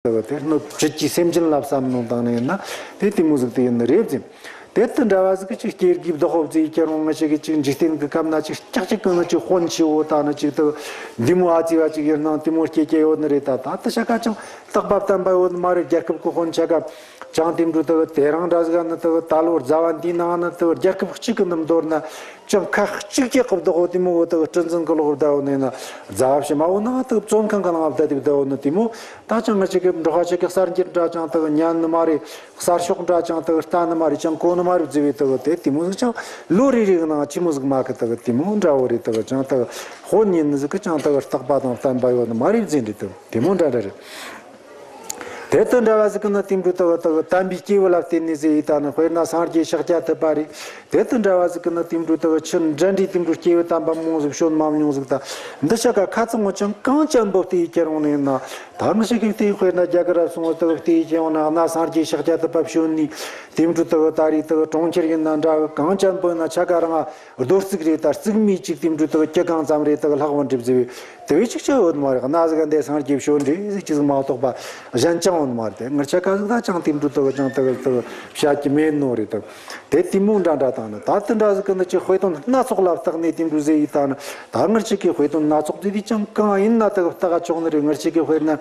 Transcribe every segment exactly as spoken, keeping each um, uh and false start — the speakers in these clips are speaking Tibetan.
དག་དེ་སྣོད་བཅུད་ཀྱི་སེམས་ཅན་ལ་བསམ་བློ་བཏང་ནས་ཡིན་ན་དེ་དེ་མོ་ཟིག་དེ་ཡིན་ནི་རེད་ཟེར། དེ་དུ་འདྲ་བ་ཟིག་གི་ཅིག་སྐྱེ་དགུའི་བདག་པོ་བརྩིས་ཁྱེར་འོང་ང་ཞིག་གི་ཅིག་འཇིག་རྟེན་གྱི་ཁམས་ན་ཅིག་ཀྱག་ཀྱག་གི་ནི་ཅིག་དཔོན་ཆེ་བོ་ད་ནི་ཅིག་དུ་འདི་མོ་ཨ་ཙི་བ་ཅིག་ཡིན་སྣང་དེ་མོ་སྐྱེ་སྐྱེ་ཡོད་ནི་རེད། ད་ད་དུ་ཤ་ཀ་ཅང་རྟག་པ་བརྟན་པ་ཡོད་ནི་མ་རེད། རྒྱལ་ཁབ་ཀྱི་དཔོན་ཆ་ཀ་ཅང་དེ་འདྲ་དུ་དེ་རང་འདྲ་ཟིག་ནི་དུ་ད་ལོ་རྫ་བ་འདིའི་ནང་ནི་དུ་རྒྱལ་ཁབ་གཅིག་གི་ནི་མདོར་ན། ཅང་ཁ་གཅིག་གི་བདག་པོ་དེ་མོ་བོ་དག་སྲིད་འཛིན་གི་ལོག་བསྡད་ཡོད་ནས་ན། རྫ་བ་ཕྱི་མ་བོ་ནང་དག་བཙོན་ཁང་གི་ནང་བསྡད་དེ་བསྡད་ཡོད་ནི་དེ་མོ། ད་ཅང་ང་ཅག་གི་འབྲོག་པ་ཅག་གི་གསར་འགྱུར་འདྲ་ཅང་དག་ཉན་ནི་མ་རེད། གསར་ཤོག་འདྲ་ཅང་དག་ལྟ་ནི་མ་རེད། ཅང་གོ་ནི་མ་རེད་བརྫི་བའི་དག་དེ་དེ་མོ་ཟིག་ཅང་ལོ་རེ་རེ་གི་ནང་ཆི་མོ་ཟིག་མ་གི་དག་དེ་མོ་འདྲ་བོ་རེད། དག་ཅང་དག་དཔོན་ཉིད་ནི་ཟིག་གི་ཅང་དག་རྟག་པ་དང་བརྟན་པ་ཡོད་ནི་མ་རེད་བརྫི་འདྲ་དག་དེ་མོ་འདྲ་འདྲ་རེད། དེ་དང་འདྲ་བ་ཟིག་གི་ནི་དེ་འདྲ་དག་དག་དམ་པའི་སྐྱེས་བུ་ལ་བརྟེན་ནས་ཟེར་ཡི་ད་ནི་དཔེར་ན་སངས་རྒྱས་ཤཱཀྱ་ཐུབ་པ་རེད། དེ་དང་འདྲ་བ་ཟིག་གི་ནི་དེ་འདྲ་དག་ཆི་འདྲ་འདྲའི་དེ་འདྲ་སྐྱེས་བུ་དམ་པ་མང་ཟིག་བྱོན་མ་མྱོང་ཟིག་ད། འདི་ཤ་ཀ་ཁ་ཚང་བོ་ཅང་གང་ཅན་པོ་བལྟས་ཡི་ཁྱེར་འོང་ནས་ན། ད་ང་ཞིག་གི་བལྟས་དཔེར་ན་རྒྱ་གར་ར་སོང་བ་དག་བལྟས་ཡི་ཁྱེར་འོང་ན་གནའ་སངས་རྒྱས་ཤཱཀྱ་ཐུབ་པ་བྱོན་ནི་དེ་འདྲ་དག་ད་རེས་དག་གྲོང་ཁྱེར་ཡིན་ན་འདྲ་གང་ཅན་པོ་ཡིན་ན་ཆ་ཀ་རང་རྡོ་རྩིག་རེད། ད་རྩིག་མིག་ཅིག་དེ་འདྲ་དག་སྐྱི་གང་ཙམ་རེད། དག་ལྷག་བ་འགྲིབ་ཟེར་བའི། དེ་བས་ཅིག་ཅང་ཡོད་མ་རེད། གནའ་ཟིག་འདས་སངས་རྒྱས་བྱོན་རེད་ཟིག་ཅི་ཟིག་མ་གཏོགས་པ་གཞན་ཅང་ཡོད་མ་རེད། དེ་ངར་ཆ་ཀ་ཟིག་ད་ཅང་དེ་འདྲ་དག་ཅང་དག་དག་བཤད་ཀྱི་མེད་ནོ་རེད་དག་དེ་དེ་མོ་འདྲ་འདྲ་དང་ནི་ད་དེ་འདྲ་ཟིག་གི་ནི་ཅི་དཔེ་དོན་སྣ་ཚོགས་ལ་བརྟགས་ནས་དེ་འདྲ་ཟེར་ཡི་ད་ནི་ད་ངར་ཆ་ཀའི་དཔེ་དོན་སྣ་ཚོགས་ཟེར་དེ་ཅང་གང་ཡིན་ན་དག་བརྟག་ཆོག་ནི་རེད། ངར་ཆ་ཀའི་དཔེར་ན་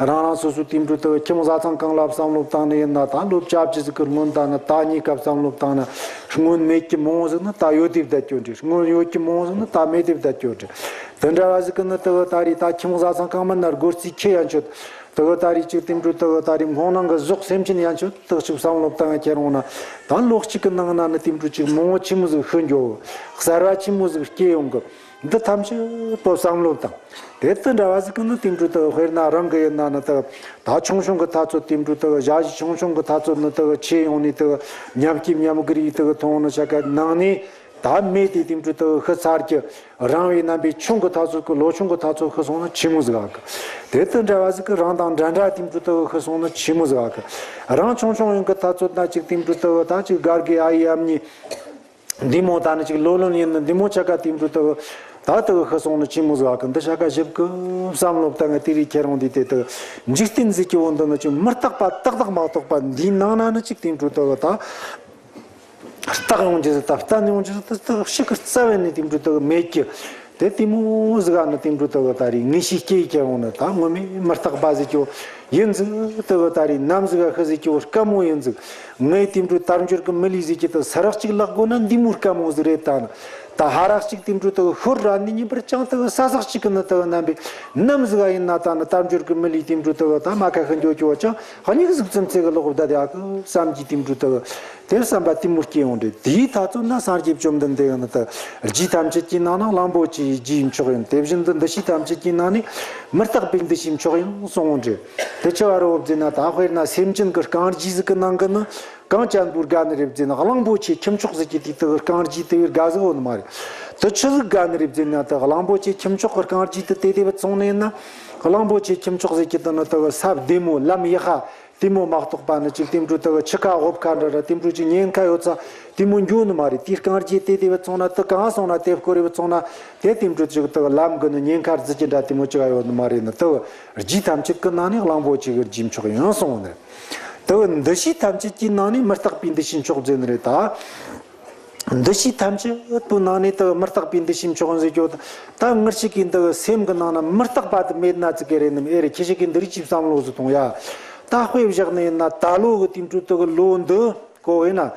རང་རང་སོ་སོའི་དེ་འདྲ་དག་ཁྱིམ་བཟའ་ཚང་གང་ལ་བསམ་བློ་བཏང་ནི་ཡིན་ན་ད་ལོ་བཅོ་བརྒྱད་ཟིག་གི་སྔོན་ད་ནི་ད་གཉིས་ཀ་བསམ་བློ་བཏང་ན་སྔོན་མེད་ཀྱི་མང་ཟིག་ནི་ད་ཡོད་དེ་བསྡད་ཀྱོ་འདྲ། སྔོན་ཡོད་ཀྱི་མང་ཟིག་ནི་ད་མེད་དེ་བསྡད་ཀྱོ་འདྲ། དེ་འདྲ་བ་ཟིག་གི་ནི་དེ་གི་ད་རེས་ད་ཁྱིམ་བཟའ་ཚང་གང་མིན་ན་སྒོ་རྩིས་ཁྱི་ཡན་ཆོད། དེ་གི་ད་རེས་ཅིག་དེ་འདྲ་དེ་གི་ད་རེས་མགོ་ནང་གི་ཟོག་སེམས་ཅན་ཡན་ཆོད་དག་ཅིག་བསམ་བློ་བཏང་ཁྱེར་འོང་ན། ད་ལོ་གཅིག་གི་ནང་ན་ནི་དེ་འདྲ་ཅིག་མང་བོ་ཆི་མོ་ཟིག་ཤི་འགྱོ། གསར་བ་ཆི་མོ་ཟིག་སྐྱེ་ཡོང་གི། འདི་ཐམས་ཅད་པོ་བསམ་བློ་བཏང་། དེ་དེ་འདྲ་བ་ཟིག་གི་ནི་དེ་འདྲ་དེ་གི་དཔེར་ན་རང་གི་ཡིན་ན་ནི་དེ་ད་ཆུང་ཆུང་གི་ཐ་ཚོད་དེ་འདྲ་དེ་གི་ཞ་ཞི་ཆུང་ཆུང་གི་ཐ་ཚོད་ནི་དེ་གི་ཆེ་ཡོང་ནི་དེ་གི་ཉམས་སྐྱིབ་ཉམས་གི་རིགས་དེ་གི་མཐོང་ནི་ཆ་ག་ནང་ནས། ད་མེད་དེ་དེ་འདྲ་དག་ཤི་ཚར་གྱི། རང་བའི་རྣམ་པའི་ཆུང་གི་ཐ་ཚོད་ཀྱི་ལོ་ཆུང་གི་ཐ་ཚོད་ཤི་སོང་ན་ཆི་མོ་ཟིག་ཨ་གི། དེ་དང་འདྲ་བ་ཟིག་གི་རང་དང་འདྲ་འདྲ་དེ་འདྲ་དག་ཤི་སོང་ན་ཆི་མོ་ཟིག་ཨ་གི། རང་ཆུང་ཆུང་ཡིན་གི་ཐ་ཚོད་ན་ཅིག་དེ་འདྲ་དག་ད་ཅིག་སྒར་གི་ཨ་ཡེ་ཨ་མྱེས། འདི་མོ་ད་ནི་ཅིག་ལོ་ལོན་ཡིན་ན་འདི་མོ་ཆ་ག་དེ་འདྲ་དག་ད་དག་ཤི་སོང་ན་ཆི་མོ་ཟིག་ཨ་གི། འདི་ཆ་ག་ཞིབ་གི་བསམ་བློ་བཏང་ང་དེ་རིགས་ཁྱེར་འོང་དེ་དེ་དག་འཇིག་རྟེན་ཟིག་གི་བོ་འདི་ནི་ཅིག་མི་རྟག་པ་ཏག་ཏག་མ་གཏོགས་པ་འདིའི་ནང་ན་ནི་ཅིག་དེ་འདྲ་དག་ད། བརྟག་ཡོང་རྒྱུ་ཟིག་དང་བརྟན་ཡོང་རྒྱུ་ཟིག་དང་ཞིག་གི་རྩ་བའི་ནས་དེ་འདྲ་དག་མེད་ཀྱི། དེ་དེ་མོ་ཟིག་ག་ནི་དེ་འདྲ་དག་ད་རེས་ངེས་ཤེས་སྐྱེ་ཀྱང་ཡོང་ནི་ད་ངོ་མས་མི་རྟག་པ་ཟིག་ཀྱོ་ཡིན་ཟིག་དག་ད་རེས་ནམ་ཟིག་ག་ཤི་ཟིག་ཀྱོ་དཀའ་མོ་ཡིན་ཟིག་ངའི་དེ་འདྲ་དལ་འབྱོར་གི་མི་ལུས་ཟིག་ཀྱི་དག་ས་རག་ཅིག་ལག་དགོ་ན་འདི་མོ་དཀའ་མོ་ཟིག་རེད་ད་ནི། ད་ཧ་རག་ཅིག་དེ་འདྲ་དག་ཤོར་ར་ནི་ཉིན་པར་ཅང་དག་ས་ཟག་ཅིག་གི་ནི་དག་རྣམ་པའི་ནམ་ཟིག་ག་ཡིན་ན་ད་ནི་དལ་འབྱོར་གི་མི་ལུས་དེ་འདྲ་དག་ད་མ་ཁ་ཤི་འགྱོ་ཀྱོ་ཅང་ཧ་ཉིག་ཟིག་ཙམ་ཚེ་གི་ལོག་བསྡད་དེ་ཨ་གི་བསམ་གྱི་དེ་འདྲ་དག་དེ་བསམ་པ་དེ་མོ་སྐྱེ་ཡོང་དུས་དེའི་ཐ་ཚོད་ན་སངས་རྒྱས་བཅོམ་ལྡན་འདས་ཀྱིས་ནི་དག་རྒྱུ་ཐམས་ཅད་ཀྱི་ནང་ན་གླང་པོ་ཆེའི་རྒྱུའི་མཆོག་ཡིན། དེ་བཞིན་དུ་འདུ་བྱེད་ཐམས་ཅད་ཀྱི་ནང་ནས་མི་རྟག་པའི་འདུ་བྱེད་མཆོག་ཡིན་གསུངས་འདྲ། དེ་ཆི་བ་རེད་བཟླས་ན་ད་དཔེར་ན་སེམས་ཅན་གྱི་རྐང་རྗེས་ཟིག་གི་ནང་གི་ནི་གང་ཅན་པོ་དགའ་ནི་རེད་བཟླས་ན་གླང་པོ་ཆེ་ཁྱུ་མཆོག་ཟིག་གི་དེ་དག་རྐང་རྗེས་དེ་བས་དགའ་ཟིག་ཡོད་ནི་མ་རེད། དེ་ཆི་ཟིག་དགའ་ནི་རེད་བཟླས་ན་དག་གླང་པོ་ཆེ་ཁྱུ་མཆོག་གི་རྐང་རྗེས་དེ་དེ་དེ་བས་བཙོང་ནི་ཡིན་ན་གླང་པོ་ཆེ་ཁྱུ་མཆོག་ཟིག་གི་དེ་ནི་དག་ས་བདེ་མོ་ལམ་ཡག་ཧ། དེ་མོ་མ་གཏོགས་པ་ནི་ཅིག་དེ་འདྲ་དག་ཆུ་ཁ་འོབ་ཁ་འདྲ་ར་དེ་འདྲ་ཅིག་ཉེན་ཁ་ཡོད་ས་དེ་མོ་འགྱོ་ནི་མ་རེད། དེའི་རྐང་རྗེས་དེ་དེ་བས་བཙོང་ན་དེ་གང་སོང་ན་དེ་སྐོར་རེ་བས་བཙོང་ན་དེ་དེ་འདྲ་ཅིག་དག་ལམ་གི་ནི་ཉེན་ཁ་རྫི་ཅི་འདྲ་དེ་མོ་ཅིག་ཡོད་ནི་མ་རེད། ནི་དག་རྒྱུ་ཐམས་ཅད་ཀྱི་ནང་ནས་གླང་པོ་ཆེ་གི་རྒྱུའི་མཆོག་ཡིན་གསུངས་ནི་རེད། དག་འདུ་བྱེད་ཐམས་ཅད་ཀྱི་ནང་ནས་མི་རྟག་པའི་འདུ་བྱེད་མཆོག་བཟླས་ནི་རེད་ད། འདུ་བྱེད་ཐམས་ཅད་པོའི་ནང་ནས་དག་མི་རྟག་པའི་འདུ་བྱེད་མཆོག་ཟེར་རྒྱུ་དང་ད་ངར་ཞིག་གི་འདི་སེམས་ཀྱི་ནང་ན་མི་རྟག་པ་དེ་མེད་ན་ཙི་གེ་རེད་ནམ་ཨེ་རེད། ཁྱེད་ཞིག་གི་འདི་རིགས་ཀྱི་བསམ་བློ་ཟིག་གཏོང་ཡ། ད་དཔེ་བཞག་ནས་ཡིན་ན་ད་ལོ་གི་དེ་འཕྲོ་དག་ལོ་འདི་གོ་ཡིན་ན་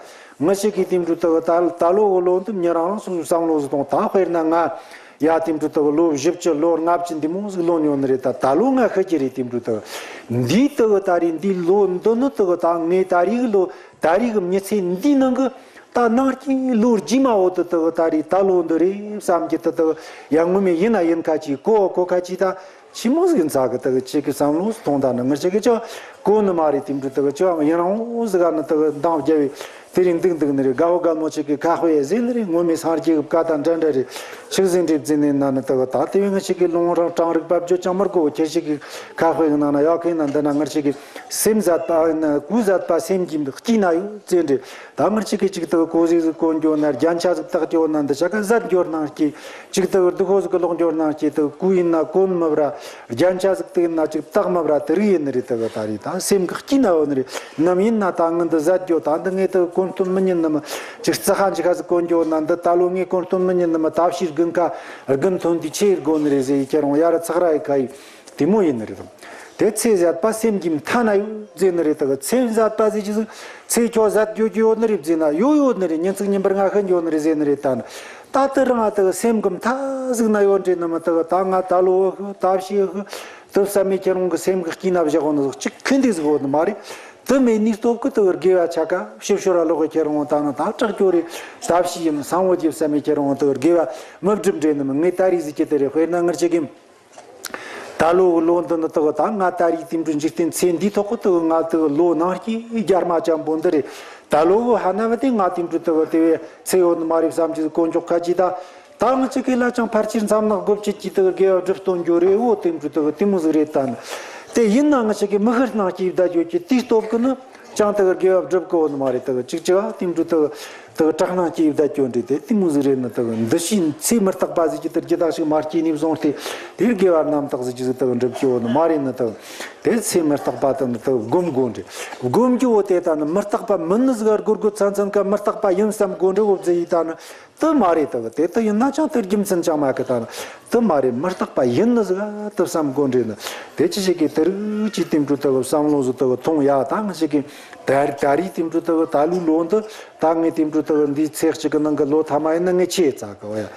ངར་ཞིག་གི་དེ་འཕྲོ་དག་ད་ད་ལོ་གི་ལོ་འདི་མྱི་རང་རང་སོ་སོའི་བསམ་བློ་ཟིག་གཏོང་། ད་དཔེར་ན་ང་ཡ་དེ་འཕྲོ་དག་ལོ་བཞི་བཅུ་ལོ་ལྔ་བཅུ་འདི་མོ་ཟིག་ལོན་ཡོད་ནི་རེད། ད་ད་ལོ་ང་ཤི་རྒྱུ་རེད། དེ་འཕྲོ་དག་འདིའི་དག་ད་རེས་འདིའི་ལོ་འདི་ནི་དག་ད་ངའི་ད་རེས་གི་ལོ་ད་རེས་གི་མྱི་ཚེ་འདིའི་ནང་གི་ད་ནང་གི་ལོ་རྗེས་མ་བོ་དེ་དག་ད་རེས་ད་ལོ་འདི་རེད་བསམ་གྱི་དེ་དག་ཡང་ངོ་མས་ཡིན་ན་ཡིན་ཁ་ཅིག་གོ་གོ་ཁ་ཅིག་ད་ཆི་མོ་ཟིག་འཛག་གི་དག་ཅིག་གི་བསམ་བློ་ཐོང་ད་ནི་ངར་ཅིག་གི་ཅི་གོ་ནི་མ་རེད། དེ་འཕྲོ་དག་ཅི་ཡང་ཡིན་རང་ཟིག་ག་ནི་དག་འདང་རྒྱབ་བས་ དེ་རིང་འདུག་འདུག་ནི་རེད། དགའ་བོ་དགའ་མོ་ཆེ་གི་ཁ་དཔེ་ཟིན་ནི་རེད། ངོ་མའི་སངས་རྒྱས་ཀྱི་བཀའ་དང་འདྲ་འདྲ་རེད། ཆི་ཟིག་འདྲ་ཟིན་ནི་ན་ནི་དག་ད་དེ་བས་ང་ཆེ་གི་ལུང་རང་གྲངས་རིག་པ་བརྗོད་ཀྱང་མི་དགོས། ཁྱེད་ཆེ་གི་ཁ་དཔེ་གི་ནང་ན་ཡག་གི་ན་འདི་ན་ང་ཆེ་གི་སེམས་ཟད་པ་ན་གོས་ཟད་པ་སེམས་ཀྱི་དཀྱིལ་ན་ཡོད་ཟེར་འདྲ། ད་ང་ཆེ་གི་ཅིག་དག་གོས་ཟིག་ཟིག་གོན་རྒྱུ་ན་རྒྱན་ཆ་ཟིག་བཏགས་རྒྱུ་ན་འདི་ཆ་ག་ཟད་རྒྱུ་ནང་སྐྱེ། ཅིག་དག་སྡུག་ཧོ་ཟིག་གི་ལོག་འགྱོ་ནང་སྐྱེ། དག་གོས་ཡིན་ན་གོན་མི་བར། རྒྱན་ཆ་ཟིག་དག་ཡིན་ན་ཅིག་བཏགས་མི་བར། དེ་རིགས་ཡིན་ནི་རེད། དག་ད་རེད། ད་སེམས་ཀྱི་དཀྱིལ་ན་ཡོད་ནི་རེད། ནམ་ཡིན་ན་ད་ངི་འདི་ཟད་རྒྱུ། ད་འདི་ངས་དག་གོན་སྟོན་མི་ཉན་ནི་མི། ཅིག་རྩི་ཤ་འཇིག་ཤ་ཟིག་གོན་རྒྱུ་ན་འདི་ད་ལོ་ངས་གོན་སྟོན་མི་ཉན་ནི་མི། ད་ཕྱིས་དགུན་ཁ་དགུན་ཐོན་དུས་ཆེ་དགོ་ནི་རེད་ཟེར་ཡི་ཁྱེད་རང་ཡ་ར་ཚག་ར་ཡི་ཁ་ཡི་དེ་མོ་ཡིན་ནི་རེད། དེ་ཚེ་ཟད་པ་སེམས་ཀྱི་མཐའ་ན་ཡོད་ཟེར་ནི་རེད། དག་ཚེ་ཟད་པ་ཟེར་གྱི་ཟིག་ཚེ་ཁྱོད་ཟད་རྒྱུ་གི་ཡོད་ནི་རེད་ཟེར་ན་ཡོད་ཡོད་ནི་རེད། ཉིན་ཚིག་ཉིན་པར་ང་ཤི་འགྱོ་ནི་རེད་ཟེར་ནི་རེད། ད་ནི་ད་དེ་རང་ཨ་དག་སེམས་ཀྱི་མཐའ་ཟིག་ན་ཡོད་འདྲེ་ནི་མི་དག་ད་ང་ད་ལོ་ཨ་ཤི་ད་ཕྱི་ཨ་ཤི་དུ་བསམ་མེད་ཁྱེད་རང་གི་སེམས་ཀྱི་དཀྱིལ་ན་བཞག་ཡོད་ནི་ཟིག་གཅིག་ཁུན་དེ་ཟིག་ཡོད་ནི་མ་རེད། དུ་མེད་ནི་སྟོབས་ཀྱིས་དུ་དགེ་བ་ཆ་ག་ཕྱི་ཕྱོགས་ར་ལོག་གི་ཁྱེད་རང་ད་ནི་ད་དྲག་སྐྱོ་རེད། ད་ཕྱི་ཡིན་སང་བོ་རྒྱབ་བསམ་མེད་ཁྱེད་རང་དུ་དགེ་བ་མི་སྒྲུབ་འདྲེ་ནི་མི་ངས་ད་རེས་ཟིག་གི་དེ་རེད། དཔེར་ན་ངར་ཆེ་གི་ད་ལོ་གི་ལོ་འདི་ནི་དག་ད་ང་ད་རེས་དེ་འདྲ་འཇིག་རྟེན་ཚེ་འདིའི་ཐོག་གི་དག་ང་དག་ལོ་ནང་སྐྱེས་རྒྱ་མ་ཅན་པོ་འདི་རེད། ད་ལོ་གི་ཧ་ན་བ་དེ་ང་དེ་འདྲ་དག་དེ་བས་ཚེ་ཡོད་ནི་མ་རེད་བསམ་གྱི་དཀོན་མཆོག་ཁ་ཅིག་ད་ད་ང་ཅག་གི་ལ་ཅང་ཕལ་ཆེར་མཚམས་ནག་སྒོ་བཅད་ཀྱི་དག་དགེ་བ་སྒྲུབ་སྟོན་རྒྱུ་རེད། འོ་དེ་འདྲ་དག་དེ་མོ་ཟིག་རེད། ད་ནི་དེ་ཡིན་ན་ང་ཅག་གི་མི་ཤི་སྣང་སྐྱེས་བསྡད་རྒྱུ་གི་དེའི་སྟོབས་ཀྱིས་ནི་ཅང་དག་དགེ་བ་སྒྲུབ་གི་ཡོད་ནི་མ་རེད། དག་ཅིག་ཅིག་ཨ་དེ་འདྲ་དག་དག་དྲག་སྣང་སྐྱེས་བསྡད་རྒྱུ་འདྲ་དེ་དེ་མོ་ཟིག་རེད། ནི་དག་འདི་ཕྱིའི་ཚེ་མི་རྟག་པ་ཟིག་གི་དེར་རྒྱུ་དག་ཞིག་མ་སྐྱེས་ནས་བཟུང་སྟེ་དེར་དགེ་བ་རྣམ་དག་ཟིག་གི་ཟིག་དག་འགྲུབ་ཀྱི་ཡོད་ནི་མ་རེད། ནི་དག་དེ་ཚེ་མི་རྟག་པ་དེ་ནི་དག་སྒོམ་དགོ་འདྲ། སྒོམ་རྒྱུ་བོ་དེ་ད་ནི་མི་རྟག་པ་མིན་ནི་ཟིག་ག་སྒོར་སྒོར་ཚན་ཚན་ཀ་མི་རྟག་པ་ཡིན་བསམ་དགོ་འདྲ་བོ་ཟིག་ཡིན། ད་ནི་དེ་མ་རེད། དག་དེ་དེ་ཡིན་ན་ཅང་དེར་རྒྱུ་མཚན་ཅང་མ་གི་ད་ནི་དེ་མ་རེད། མི་རྟག་པ་ཡིན་ནི་ཟིག་ག་དེ་བསམ་དགོ་འདྲ། ནི་དེ་ཅི་ཞིག་གི་དེ་རིགས་ཀྱི་དེ་འདྲ་དག་བསམ་བློ་ཟིག་དག་ཐོང་ཡ། ད་ང་ཞིག་གི་ད་ད་རེས་དེ་འདྲ་དག་ད་ལོའི་ལོ་འདི་ད་ངས་དེ་འདྲ་དག་འདིའི་ཚེ་གཅིག་གི་ནང་གི་ལོ་ཐ་མ་ཡིན་ན་ངས་ཆེ་ཙག་གི་བ་ཡ།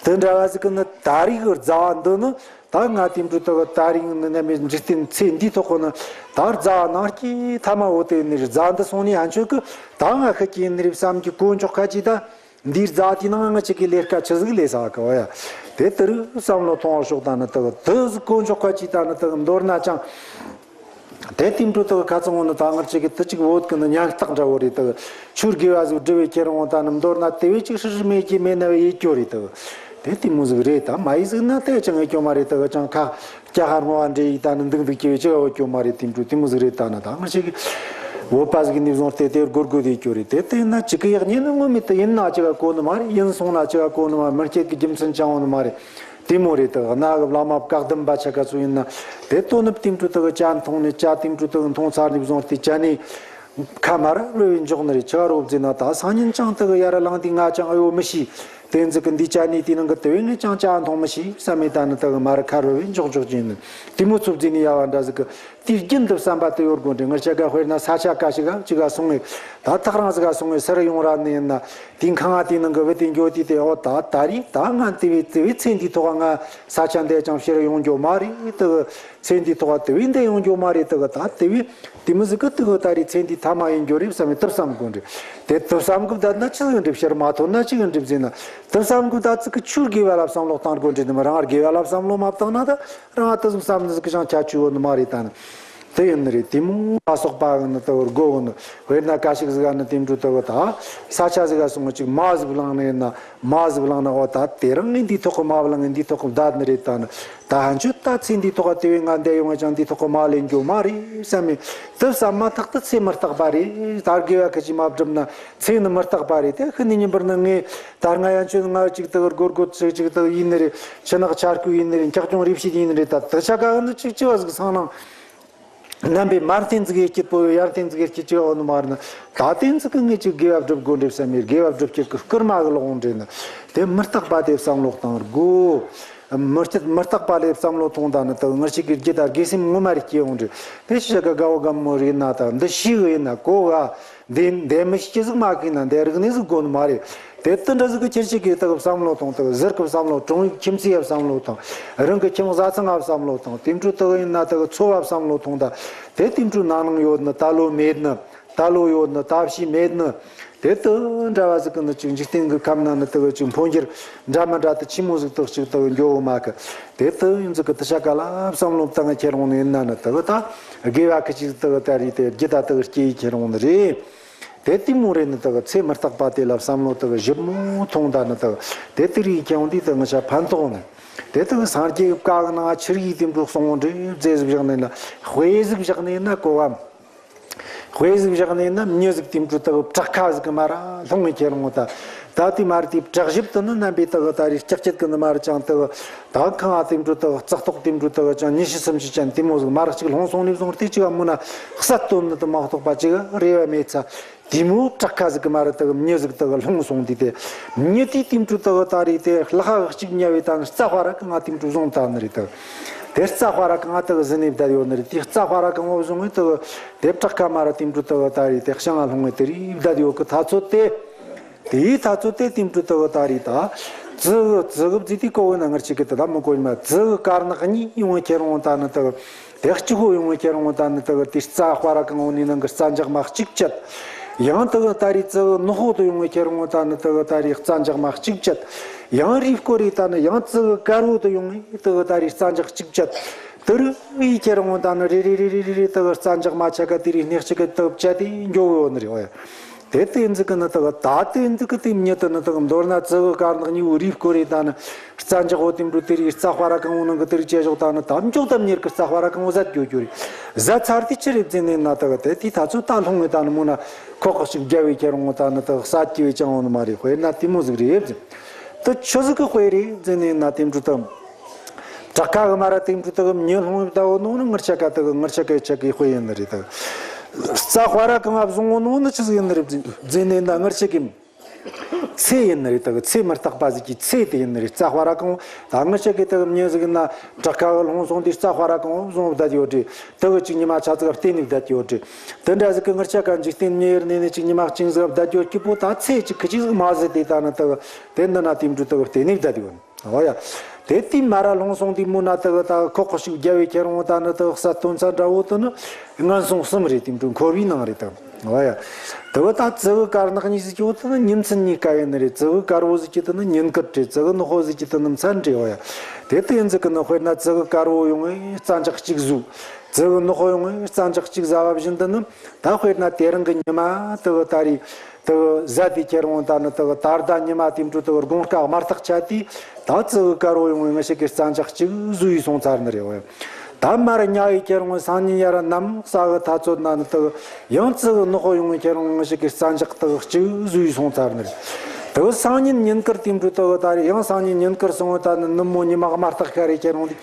དེ་འདྲ་བ་ཟིག་གི་ནི་ད་རེས་གི་རྫ་བ་འདི་ནི་ད་ང་དེ་འདྲ་དག་ད་རེས་ནི་ནམ་ཡང་འཇིག་རྟེན་ཚེ་འདིའི་ཐོག་གི་ནི་ད་རྫ་བ་ནང་སྐྱེས་ཐ་མ་བོ་དེ་ནི་རྫ་འདི་སོང་ནས་ཧན་ཆོད་གི་ད་ང་ཤི་སྐྱེས་ནི་རེད་བསམ་གྱི་དཀོན་མཆོག་ཁ་ཅིག་ད། འདིའི་རྫ་དེའི་ནང་ང་ཅིག་གི་ལས་ཀ་ཆི་ཟིག་ལས་ས་གི་བ་ཡ། དེ་དེ་རུ་བསམ་བློ་ཐོང་བ་ཤོག་ད་ནི་དག་དེ་ཟིག་དཀོན་མཆོག་ཁ་ཅིག་ད་ནི་དག་མདོར་ན་ཅང་། དེ་དེ་འདྲ་དག་ཁ་ཚང་བོ་ནི་ད་ངར་ཅིག་གི་དེ་ཅིག་བོད་གི་ནི་ཉམ་ཐག་འདྲ་བོ་རེད། དག་ཆུར་དགེ་བ་ཟིག་སྒྲུབ་བའི་ཁྱེད་རང་ད་ནི་མདོར་ན་དེ་བས་ཅིག་ཧྲི་ཧྲི་མེད་ཀྱི་མེད་ན་བས་ཡེད་རྒྱུ་རེད། དག་དེ་དེ་མོ་ཟིག་རེད། ད་མ་ཡེད་ཟིག་ན་དེ་ཅང་ཡེད་རྒྱུ་མ་རེད། དག་ཅང་ཁ་སྐྱ་ཧར་མོ་བ་འདྲེ་ཡིས་ད་ནི་འདུག་འདུག་ཀྱི་བས་ཅི་ག་ཡེད་རྒྱུ་མ་རེད། དེ་འདྲ་དེ་མོ་ཟིག་རེད། ད་ནི་ད་ང་ཅིག་གི་བོད་པ་ཟིག་ནས་བཟུང་སྟེ་དེར་སྒོར་སྒོར་དེ་སྐྱོ་རེད། དེ་དེ་ན་ཅིག་གི་ཡག་ཉེས་ནི་ངོ་མེད་དུ་ཡིན་ན་ཅི་ག་གོ་ནི་མ་རེད། ཡིན་སོང་ན་ཅི་ག་གོ་ནི་མ་མི་སྐྱེད་ཀྱི་རྒྱུ་མཚན་ཅང་ཡོད་ནི་མ་རེད། དེ་མོ་རེད། དག་གནའ་གི་བླ་མ་བཀའ་གདམས་པ་ཆ་ག་ཚོད་ཡིན་ན་དེ་དོ་ནུབ་དེ་འདྲ་དག་གི་ཅ་འཐུང་ནས་ཅ་དེ་འདྲ་དག་གི་འཐུང་ཚར་ནས་བཟུང་སྟེ་ཅ་ནས་ཁ་མ་ར་རུ་བའི་འཇོག་ནི་རེད། ཆི་ག་རོབ་ཟེར་ན་ད་སང་ཉིན་ཅང་དག་གི་ཡར་ལངས་དུས་ང་ཅང་ཨ་ཡོ་མི་ཤེས། དེ་ཟིག་གི་འདི་ཅ་ནས་དེ་ནང་གི་དེ་བས་ངས་ཅང་ཅ་འཐུང་མི་ཤེས་བསམ་མེད། ད་ནི་དག་གི་མ་ར་ཁ་རུ་བའི་འཇོག་འཇོག་ཅན་ནི་དེ་མོ་ཚོ་བརྫིས་ནས་ཡ་བ་འདྲ་ཟིག་གི་དེའི་རྒྱུན་དུ་བསམ་པ་དེ་ཡོད་དགོ་འདྲ། ངར་ཅག་ག་དཔེར་ན་ས་ཆ་ག་ཞིག་ག་ཅིག་ག་སོང་ངས་ད་ཐག་རིང་ཟིག་ག་སོང་ངས་སུ་རུ་ཡོང་ར་ནི་ཡིན་ན་དེའི་ཁང་ང་དེའི་ནང་གི་བུ་དེ་འགྱོ་དུས་དེ་ཨོ་ད་ད་རེས་ད་ང་དེ་བས་དེ་བས་ཚེ་འདིའི་ཐོག་ང་ས་ཆ་འདི་ཅང་ཕྱིར་ཡོང་རྒྱུ་མ་རེད། དེ་གི་ཚེ་འདིའི་ཐོག་དེ་བས་འདི་ཡོང་རྒྱུ་མ་རེད། དེ་གི་ད་དེ་བས་དེ་མོ་ཟིག་གི་དེ་གི་ད་རེས་ཚེ་འདིའི་ཐ་མ་ཡིན་རྒྱུ་རེད་བསམ་མེད་དུ་བསམ་དགོ་འདྲ། དེ་དུ་བསམ་གི་བསྡད་ན་ཆི་ཟིག་འགྲིག་ཕྱིར་མ་ཐོན་ན་ཆི་ཟིག་འགྲིག་ཟེར་ན་དུ་བསམ་གི་བསྡད་ཚིག་གི་ཆུར་དགེ་བ་ལ་བསམ་བློ་བཏང་དགོ་འདྲ། དེ་མི་རང་དགེ་བ་ལ་བསམ་བློ་མ་བཏང་ན་ད། རང་ད་ཟུག་བསམ་ནི་ཟིག་གི་ཅང་ཁྱད་ཆོས་ཡོད་ནི་མ་རེད། ད་ནི་དེ་ཡིན་ནི་རེད། དེ་མོ་ལ་སོགས་པ་གི་ནི་དེ་བར་དགོས་གི་ནི། དཔེར་ན་ག་ཞིག་ཟིག་ག་ནི་དེ་འདྲ་དེ་བ་ད་ས་ཆ་ཟིག་ག་སོང་ངས་ཅིག་མ་ཟིག་བླངས་ནི་ཡིན་ན། མ་ཟིག་བླངས་ན་ཨོ་ད་དེ་རིང་ངས་འདིའི་ཐོག་གི་མ་བླངས་ངས་འདིའི་ཐོག་གི་བསྡད་ནི་རེད། ད་ནི་ད་ཧན་ཆོད་ད་ཚེ་འདིའི་ཐོག་ག་དེ་བས་ང་འདས་ཡོང་ངས་ཅང་འདིའི་ཐོག་གི་མ་ལེན་རྒྱུ་མ་རེད་བསམ་མེད་དུ་བསམ་མ་ཐག་ཏུ་ཚེ་མི་རྟག་པ་རེད། ད་དགེ་བ་ཁི་ཅིག་མ་བསྒྲུབས་ན་ཚེ་ནི་མི་རྟག་པ་རེད། དེ་ཤི་ནི་ཉིན་པར་ནི་ངས་ད་སྔ་ཡན་ཆོད་ང་ཅིག་དེ་སྒོར་སྒོར་ཚེ་ཅིག་དེ་ཡིན་ནི་རེད། ཆུ་ནག་ཆར་ཁུ་ཡིན་ནི་རེད། འཁྱག་ཅུང་རིབ་བྱེད་ཡིན་ནི་རེད། ད་དེ་ཆ་ག་ནི་ཅིག་ཅི་བ་ཟིག་སང་ནང་རྣམ་པའི་མར་བསྟན་ཟིག་ཡེ་སྐྱིད་པོ་ཡར་བསྟན་ཟིག་ཡེ་སྐྱིད་ཅི་འོ་ནི་མ་རེད་ན། ད་བསྟན་ཟིག་གི་ངས་ཅིག་དགེ་བ་སྒྲུབ་དགོ་འདྲེ་བསམ་མེད་དགེ་བ་སྒྲུབ་སྐྱིད་གི་སྐུར་མ་གི་ལོག་འདྲེ་ནི་དེ་མི་རྟག་པ་དེ་བསམ་བློ་བཏང་དགོ། མི་རྟག་མི་རྟག་པ་ལས་བསམ་བློ་ཐོངས་ད་ནི་དག་ངར་ཞིག་གི་རྒྱུ་དང་དགེ་སེམས་ངོ་མ་རེ་སྐྱེ་འོང་འདྲེ། དེ་ཞིག་ག་དགའ་བོ་དགའ་མོ་རེ་ན་ད་འདི་ཤི་གི་ཡིན་ན་གོ་ག་འདི་འདི་མི་ཤི་ཟིག་མ་གི་ན་འདི་རིག་གནས་ཟིག་དགོ་ནི་མ་རེད། དེ་ལྟ་འདྲ་ཟིག་གི་ཁྱེར་ཞིག་གི་དག་བསམ་བློ་ཐོངས། དག་ཟུར་གི་བསམ་བློ་དྲུང་ཡིག་ཁྱིམ་མཚེས་ཡ་བསམ་བློ་ཐོངས། རང་གི་ཁྱིམ་བཟའ་ཚང་ང་བསམ་བློ་ཐོངས། དེ་འཕྲོ་དག་ཡིན་ན་དག་འཚོ་བ་བསམ་བློ་ཐོངས་ད། དེ་དེ་འཕྲོ་ན་ནིང་ཡོད་ནི་ད་ལོ་མེད་ནི། ད་ལོ་ཡོད་ནི་ད་ཕྱི་མེད་ནི། དེ་ལྟ་འདྲ་བ་ཟིག་གི་ནི་ཅིག་འཇིག་རྟེན་གི་ཁམས་ན་ནི་དག་ཅིག་འཕོ་འགྱུར་འདྲ་མི་འདྲ་དུ་ཆི་མོ་ཟིག་དག་ཅིག་དག་འགྱོ་མ་གི། དེ་ལྟ་ཡིན་ཟིག་གི་དུ་ཤ་ག་ལ་བསམ་བློ་བཏང་ཁྱེར་འོང་ནི་ཡིན་ན་ནི་དག་ད་དགེ་བ་ཁི་ཅིག་དག་ད་རེད། དེ་རྒྱུ་ད་དག་སྐྱེ་ཡི་ཁྱེར་འོང་ནི་རེད། དེ་དེ་མོ་རེད་ནི་དག་ཚེ་མི་རྟག་པ་དེ་ལ་བསམ་བློ་དག་ཞིབ་མོ་ཐོངས་ད་ནི་དག་དེ་དེ་རིགས་ཀྱང་འདི་དག་ང་ཆ་ཕན་ཐོགས་ནི། དེ་དག་སངས་རྒྱས་བཀའ་གི་ནང་ཆི་རིགས་དེ་འདྲ་གསུང་འདྲ་ཟེ་ཟིག་བཞག་ནས་ན། དཔེ་ཟིག་བཞག་ནས་ན་གོ་བ། དཔེ་ཟིག་བཞག་ནས་ན་མྱི་ཟིག་དེ་འདྲ་དག་བྲག་ཁ་ཟིག་གི་མ་ར་ལྷུང་ངེ་ཁྱེར་འོང་ད། ད་དེ་མ་ར་དེ་བྲག་ཞིབ་ཏུ་ནི་རྣམ་པའི་དག་ད་རེ་ལྕགས་ཀྱད་གི་ནི་མ་ར་ཅང་དག་ད་ཁང་ཨ་དེ་འདྲ་དག་ཙག་ཏོག་དེ་འདྲ་དག་ཅང་ཉི་ཤུ་སུམ་ཅུ་ཅན་དེ་མོ་ཟིག་མ་ར་གཅིག་ལྷུང་སོང་ནས་བཟུང་སྟེ་གཅིག་ག་མོ་ན་གསལ་སྟོན་ནི་དུ་མ་གཏོགས་པ་གཅིག་རེ་བ་མེད་ཚ། དེ་མོ་བྲག་ཁ་ཟིག་གི་མ་ར་དག་མྱི་ཟིག་དག་ལྷུང་སོང་དུས་དེ། མྱི་དེ་དེ་འདྲ་དག་ད་རེ་དེ་ལྷག་ག་གཅིག་ཉལ་བའི་ད་ནི་རྩ་དཔའ་ར་གང་ང་དེ་འདྲ་བཟུང་ད་ནི་རེད་དག་དེ་རྩ་དཔའ་ར་གང་ང་དག་ཟིན་ནས་བསྡད་ཡོད་ནི་རེད། དེ་རྩ་དཔའ་ར་གང་བོ་བཟུང་བའི་དག་དེ་བྲག་ཁ་མ་ར་དེ་འདྲ་དག་ད་རེ་དེ་ཤང་ང་ལྷུང་བའི་དེ་རེ་བསྡད་ཡོད་གི་ཐ་ཚོད་དེ། དེའི་ཐ་ཚོད་དེ་དེ་འདྲ་དག་ད་རེ་ད། ཙི་གུ་ཙི་གུ་བརྫིས་དེ་གོ་བོ་ན་ངར་ཅིག་གི་དེ་ད་མི་གོ་ཉི་མ་ཙི་གུ་དཀར་ནག་གཉིས་ཡོང་བའི་ཁྱེར་འོང་ད་ནི་དག་དེ་གཅིག་པོ་ཡོང་བའི་ཁྱེར་འོང་ད་ནི་དག་དེ་རྩ་དཔའ་ར་གང་བོ་ནི་ནང་གི་རྩ་འཇག་མ་གཅིག་བཅད། ཡང་དག་ད་རེ་ཙི་གུ་ནག་པོ་དུ་ཡོང་བའི་ཁྱེར་འོང་ད་ནི་དག་ད་རེ་རྩ་འཇག་མ་གཅིག་བཅད། ཡང་རེ་སྐོར་རེ་ད་ནི་ཡང་ཙི་གུ་དཀར་པོ་དུ་ཡོང་བའི་དག་ད་རེ་རྩ་འཇག་གཅིག་བཅད། དུ་རུ་ཡི་ཁྱེར་འོང་ད་ནི་རེ་རེ་རེ་རེ་རེ་རེ་དག་རྩ་འཇག་མ་ཆ་ག་དེ་རེ་སྣེ་གཅིག་གི་དག་བཅད་དེ་འགྱོ་གི་ཡོད་ནི་རེད་བ་ཡ། དེ་དེ་འཛི་གི་ནི་དག་ད་དེ་འཛི་གི་དེ་མྱི་དུ་ནི་དག་མདོར་ན་ཙི་གུ་དཀར་ནག་གཉིས་པོ་རེ་སྐོར་རེ་ད་ནི། རྩ་འཇག་པོ་དེ་འདྲ་དེ་རིགས་རྩ་དཔའ་ར་གང་བོ་ནང་གི་དེ་རིགས་བཅད་ཞོག་ད་ནི་དམ་འཇོག་དམ་གཉེར་གི་རྩ་དཔའ་ར་གང་བོ་ཟད་རྒྱུ་རྒྱུ་རེད། ཟད་ཚར་དེ་ཅི་རེད་བརྫིས་ནས་ན་དག་དེ་དེའི་ཐ་ཚོད་ད་ལྷུང་བའི་ད་ནི་མོ་ན་ཁོག་ཁོག་ཞིག་རྒྱབ་བའི་ཁྱེར་འོང་ད་ནི་དག་ས་སྐྱི་བའི་ཅང་འོང་ནི་མ་རེད། དཔེར་ན་དེ་མོ་ཟིག་རེད་བརྫིས། དུ་ཆུ་ཟིག་གི་དཔེ་རེད་བརྫིས་ནས་ན་དེ་འདྲ་དག་བྲག་ཁ་གི་མ་ར་དེ་འདྲ་དག་མྱི་ལྷུང་བའི་ད་བོ་ནོ་ནི་ངར་ཆ་ག་དག་ངར་ཆ་ག་ཆ་གི་དཔེ་ཡིན་ནི་རེད་དག་རྩ་དཔའ་ར་གང་བ་བཟུང་བོ་ནོ་ནི་ཆི་ཟིག་ཡིན་ནི་རེད་བརྫིས་ནས་ན་ངར་ཆ་གི། ཚེ་ཡིན་ནི་རེད་དག་ཚེ་མི་རྟག་པ་ཟིག་གི་ཚེ་དེ་ཡིན་ནི་རེད། རྩ་དཔའ་ར་གང་བོ་ད་ངར་ཆ་གི་དག་མྱི་ཟིག་ན་བྲག་ཁ་གི་ལྷུང་སོང་དེ་རྩ་དཔའ་ར་གང་བོ་བཟུང་བསྡད་ཡོད་རེད། དག་གཅིག་ཉི་མ་ཆ་ཚིག་བལྟས་ནས་བསྡད་ཡོད་རེད། དེ་འདྲ་ཟིག་གི་ངར་ཆ་ག་འཇིག་རྟེན་མྱི་ཡུལ་ནས་ནི་གཅིག་ཉི་མ་གཅིག་ཟིག་བསྡད་ཡོད་སྐྱིད་པོ་ད་ཚེ་གཅིག་ཁི་གཅིག་ཟིག་མ་ཟིག་དེ་ད་ནི་དག་དེ་འདི་ན་དེ་འདྲ་དག་བལྟས་ནས་བསྡད་ཡོད། ཨོ་ཡ། དེ་དེ་མ་ར་ལྷུང་སོང་དེ་མོ་ན་དག་ད་ཁོག་ཁོག་ཞིག་རྒྱབ་བའི་ཁྱེར་འོང་ད་ནི་དག་ས་སྟོན་ཚ་འདྲ་བོ་དུ་ནི་ངན་སོང་གསུམ་རེད། དེ་འདྲ་འཁོར་བའི་ནང་རེད་དག་ཨོ་ཡ། དག་ད་ཙི་གུ་དཀར་ནག་གཉིས་ཟིག་གི་འོག་ཏུ་ནི་ཉིན་མཚན་གཉིས་ཀ་ཡིན་ནི་རེད། ཙི་གུ་དཀར་བོ་ཟིག་གི་དུ་ནི་ཉིན་དཀར་རེད། ཙི་གུ་ནག་པོ་ཟིག་གི་དུ་ནི་མཚན་རེད། ཨོ་ཡ། དེ་དེ་ཡིན་ཟིག་གི་ནི་དཔེར་ན་ཙི་གུ་དཀར་བོ་ཡོང་བའི་རྩ་འཇག་གཅིག་བཟོས། ཙི་གུ་ནག་པོ་ཡོང་བའི་རྩ་འཇག་གཅིག་ཟ་བ་བཞིན་དུ་ནི་ད་དཔེར་ན་དེ་རིང་གི་ཉི་མ་དག་ད་རེད། དུ་ཟད་དེ་ཁྱེར་འོང་ད་ནི་དུ་ད་ལྟ་ཉི་མ་དེ་འཕྲོ་དུ་དགོང་ཁ་དམར་ཐག་ཆད་དེ་ད་ཙི་གུ་དཀར་བོ་ཡོང་བའི་ངི་ཞིག་གི་རྩ་འཇག་གཅིག་བཟོས་ཡི་སོང་ཚར་ནི་རེད་བ། ད་མར་ཉལ་ཡི་ཁྱེར་འོང་སང་ཉིན་ཡར་ནམ་ས་གི་ཐ་ཚོད་ན་ནི་དུ་ཡང་ཙི་གུ་ནག་པོ་ཡོང་བའི་ཁྱེར་འོང་ངི་ཞིག་གི་རྩ་འཇག་དུ་གཅིག་བཟོས་ཡི་སོང་ཚར་ནི་རེད། དུ་སང་ཉིན་ཉིན་དཀར་དེ་འཕྲོ་དུ་ད་རེད། ཡང་སང་ཉིན་ཉིན་དཀར་སོང་བ་ད་ནི་ནུབ་མོ་ཉི་མ་དམར་ཐག་ཤར་རེ་ཁྱེར་འོང་དེ།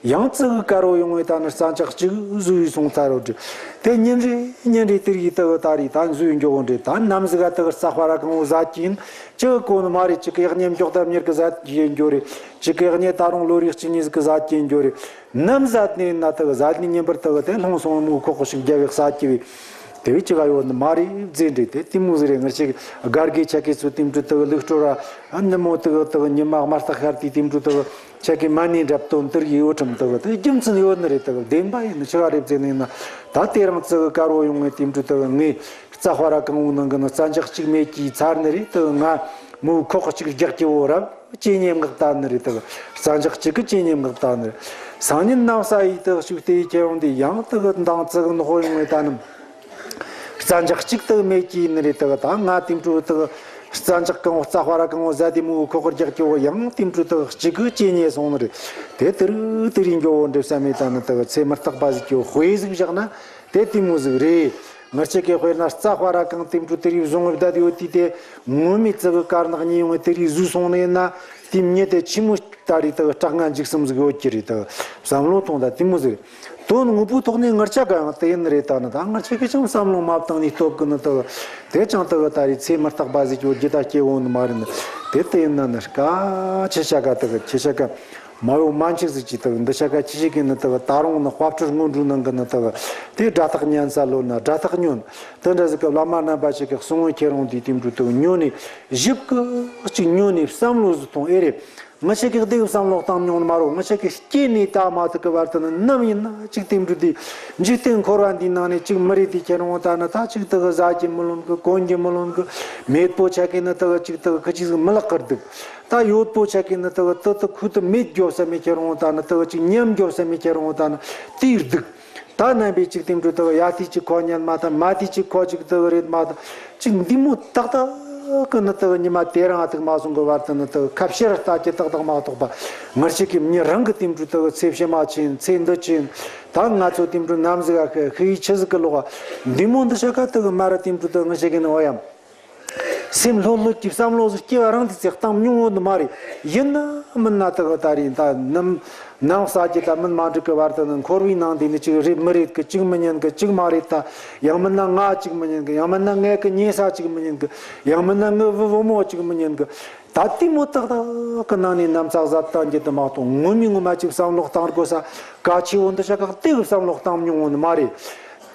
ཡང་ཙི་གུ་དཀར་བོ་ཡོང་བའི་ད་ནི་རྩ་འཇག་གཅིག་བཟོས་ཡི་སོང་ཚར་རོ་འདྲི། དེ་ཉིན་རེ་ཉིན་རེ་དེ་རིགས་དུ་ད་རེས་ད་བཟོས་འགྱོ་འདྲི། ད་ནམ་ཟིག་ག་དུ་རྩ་དཔའ་ར་གང་བོ་ཟ་གྱིན་ཅི་གོ་ནི་མ་རེད། ཅི་གི་ཡག་ཉེ་མགྱོགས་དར་མྱུར་གི་ཟ་གྱིན་འགྱོ་རེད། ཅི་གི་ཡག་ཉེ་ད་རུང་ལོ་རེ་གཅིག་གཉིས་ཟིག་གི་ཟ་གྱིན་འགྱོ་རེད། ནམ་ཟ་ནས་ན་དུ་ཟ་ནས་ཉིན་པར་དུ་དེ་ལྷུང་སོང་མོ་ཁོག་ཁོག་ཞིག་རྒྱབ་བའི་ཟ་གྱི་བས། དེ་བས་ཅི་ག་ཡོད་ནི་མ་རེད་བཟླས་འདྲི། དེ་དེ་མོ་ཟིག་རེད། ང་ཅིག་སྒར་གི་ཆ་གི་ཚོ་དེ་འདྲི་དུ་ལུག་སྤྲོ་ར་ནི་མོ་དུ་དུ་ཉི་མ་དམར་ཐག་ཤར་དུས་དེ་འདྲི་དུ། ཁྱེད་ཀྱི་མ་ཎི་འདྲ་བཏོན་དུར་གྱི་འོ་ཁྲམ་དག་དེ་རྒྱུ་མཚན་ཡོད་ནི་རེད། དག་བདེན་པ་ཡིན་ནི་ཆི་བ་རེད་ཟེར་ནས་ན། ད་དེ་རིང་ཙི་གུ་དཀར་བོ་ཡོང་ངེ་དེ་འདྲ་དག་ངའི་རྩ་དཔའ་ར་གང་བོ་ནང་གི་ནི་རྩ་འཇག་གཅིག་མེད་ཀྱི་ཚར་ནི་རེད། དག་ང་མོའི་ཁོག་གཅིག་རྒྱག་གི་བོ་རབ་ཅེ་ཉེ་མགག་ད་ནི་རེད། དག་རྩ་འཇག་གཅིག་གི་ཅེ་ཉེ་མགག་ད་ནི་རེད། སང་ཉིན་ནམ་ས་ཡི་དག་ཞིག་དེ་ཁྱེད་ཡོང་དེ་ཡང་དག་མདང་ཙི་གུ་ནག་པོ་ཡོང་ངེ་ད་ནི། རྩ་འཇག་གཅིག་དག་མེད་ཀྱི་ནི་རེད། དག་ད་ང་དེ་འཕྲོ་དག་རྩ་འཇག་གང་བོ་རྩ་དཔའ་ར་གང་བོ་ཟ་དེ་མོ་ཁོག་རྒྱག་གི་བོ་ཡང་དེ་འཕྲོ་དག་གཅིག་གི་ཅེ་ཉེ་སོང་ནི་རེད། དེ་དུ་རུ་དུ་རིང་འགྱོ་བོ་འདྲི་བསམ་མེད་ད་ནི་དག་ཚེ་མི་རྟག་པ་ཟིག་གི་དཔེ་ཟིག་བཞག་ན་དེ་དེ་མོ་ཟིག་རེད། ང་ཅག་གི་དཔེར་ན་རྩ་དཔའ་ར་གང་དེ་འཕྲོ་དུ་རིང་བཟུང་བསྡད་ཡོད་དུས་དེ་ངོ་མའི་ཙི་གུ་དཀར་ནག་གཉིས་ཡོང་བའི་དུ་རིང་བཟོས་སོང་ནི་ཡིན་ན་དེ་མྱི་དེ་ཆི་མོ། ད་རེས་དག་སྐྲག་ངན་འཇིགས་གསུམ་ཟིག་ཡོད་ཀྱི་རེད། དག་བསམ་བློ་ཐོངས་ད་དེ་མོ་ཟིག་རེད། དོན་དངོས་པོའི་ཐོག་ནས་ང་ཅག་ག་ཡང་དེ་ཡིན་རེད། ད་ནི་ད་ང་ཅག་གིས་ཀྱང་བསམ་བློ་མ་བཏང་ནས་སྟོབས་ཀྱིས་ནི་དག་དེ་ཀྱང་དག་ད་རེས་ཚེ་མི་རྟག་པ་ཟིག་ཡོད་རྒྱུ་ད་སྐྱེ་བོ་ནི་མ་རེད། ནི་དེ་དེ་ཡིན་ན་ནི་དཀའ་ཆེ་ཤ་ག་དག་ཆེ་ཤ་ག་མ་ཡོ་མ་འཆིག་ཟིག་ཅིག་དག་འདི་ཤ་ག་ཆེ་ཤ་གི་ནི་དག་ད་རུང་ནི་དཔལ་སྤྲུལ་སྔོན་འགྲོའི་ནང་གི་ནི་དག་དེ་དགྲ་ཐག་ཉན་ས་ལོ་ན་དགྲ་ཐག་ཉོན། དེ་འདྲ་ཟིག་གི་བླ་མ་རྣམ་པ་ཞིག་གི་གསུང་བའི་ཁྱེད་རང་དེ་དེ་འདྲ་དག་ཉོན་ནས་ཞིབ་ཀི་ཅིག་ཉོན་ནས་བསམ་བློ་ཟིག་ཐོངས་ཨེ་རེད། ང་ཅག་གིས་བདེ་བསམ་བློ་བཏང་མྱོང་ནི་མ་རེད། ང་ཅག་གིས་སྐྱེས་ནས་ད་མ་ཐུག་གི་བར་དུ་ནི་ནམ་ཡིན་ན་ཅིག་དེ་འདྲ་དེ་འཇིག་རྟེན་འཁོར་བ་འདིའི་ནང་ནས་ཅིག་མི་རེད། དེ་ཁྱེད་རང་ད་ནི་ད་ཅིག་དག་ཟ་གི་མི་ལོན་གི་གོན་གི་མི་ལོན་གི་མེད་པོ་ཆ་གི་ནི་དག་ཅིག་དག་ཁི་ཅིག་ཟིག་མི་ལག་གིར་འདུག་ད་ཡོད་པོ་ཆ་གི་ནི་དག་དུ་དུ་ཁུ་དུ་མེད་རྒྱོབ་ས་མེད། ཁྱེད་རང་ད་ནི་དག་ཅིག་ཉམས་རྒྱོབ་ས་མེད། ཁྱེད་རང་ད་ནི་དེར་འདུག་ད་ ད་རྣམ་པའི་ཅིག་དེ་འདྲ་དག་ཡ་དེ་ཅིག་ཁོ་ཉན་མ་ཐག་མ་དེ་ཅིག་ཁོ་ཅིག་དག་རེད་མ་ཐག་ཅིག་འདི་མོ་ཏག་ཏག་གི་ནི་དག་ཉི་མ་དེ་རིང་ཨ་ཐུག་མ་སོང་གི་བར་དུ་ནི་དག་ཁ་ཕྱིར་ལྟ་གི་ཏག་ཏག་མ་གཏོགས་པ། ངར་ཞིག་གི་མྱི་རང་གི་དེ་འདྲ་དག་ཚེ་ཕྱི་མ་ཕྱིན་ཚེ་འདི་ཕྱིན། ད་ང་ཚོ་དེ་འདྲ་ནམ་ཟིག་ཨ་ཤི་ཤི་ཡི་ཆི་ཟིག་གི་ལོག་འདི་མོ་འདི་ཤ་ཁ་དག་མ་ར་དེ་འདྲ་དག་ངར་ཞིག་གི་ནི་འོ་ཡམ། སེམས་ལྷོད་ལྷོད་ཀྱི་བསམ་བློ་ཟིག་སྐྱེ་བ་རང་དེ་ཚེ་བཏང་མྱོང་ཡོད་ནི་མ་རེད། ཡིན་ན་མིན་ན་དག་ད་རེད་ད་ནམ་ནང་ས་ཀྱི་ད་མིན་མ་འགྲིག་གི་བར་དུ་ནི་འཁོར་བའི་ནང་དེ་ནི་ཅིག་རེད་མི་རེད་གི་ཅིག་མི་ཉན་གི་ཅིག་མ་རེད་ད། ཡང་མིན་ན་ང་ཅིག་མི་ཉན་གི་ཡང་མིན་ན་ངའི་གི་ཉེ་ས་ཅིག་མི་ཉན་གི་ཡང་མིན་ན་ངའི་བུ་བུ་མོ་ཅིག་མི་ཉན་གི་ད་དེ་མོ་ཏག་ཏག་གི་ནང་ནས་ནམ་ཚག་ཟ་བཏང་རྒྱུ་དུ་མ་གཏོགས་ངོ་མའི་ངོ་མ་ཅིག་བསམ་བློ་བཏང་དགོས་ས་གལ་ཆེ་བོ་འདི་ཤ་ཁག་དེ་གི་བསམ་བློ་བཏང་མྱོང་བོ་ནི་མ་རེད།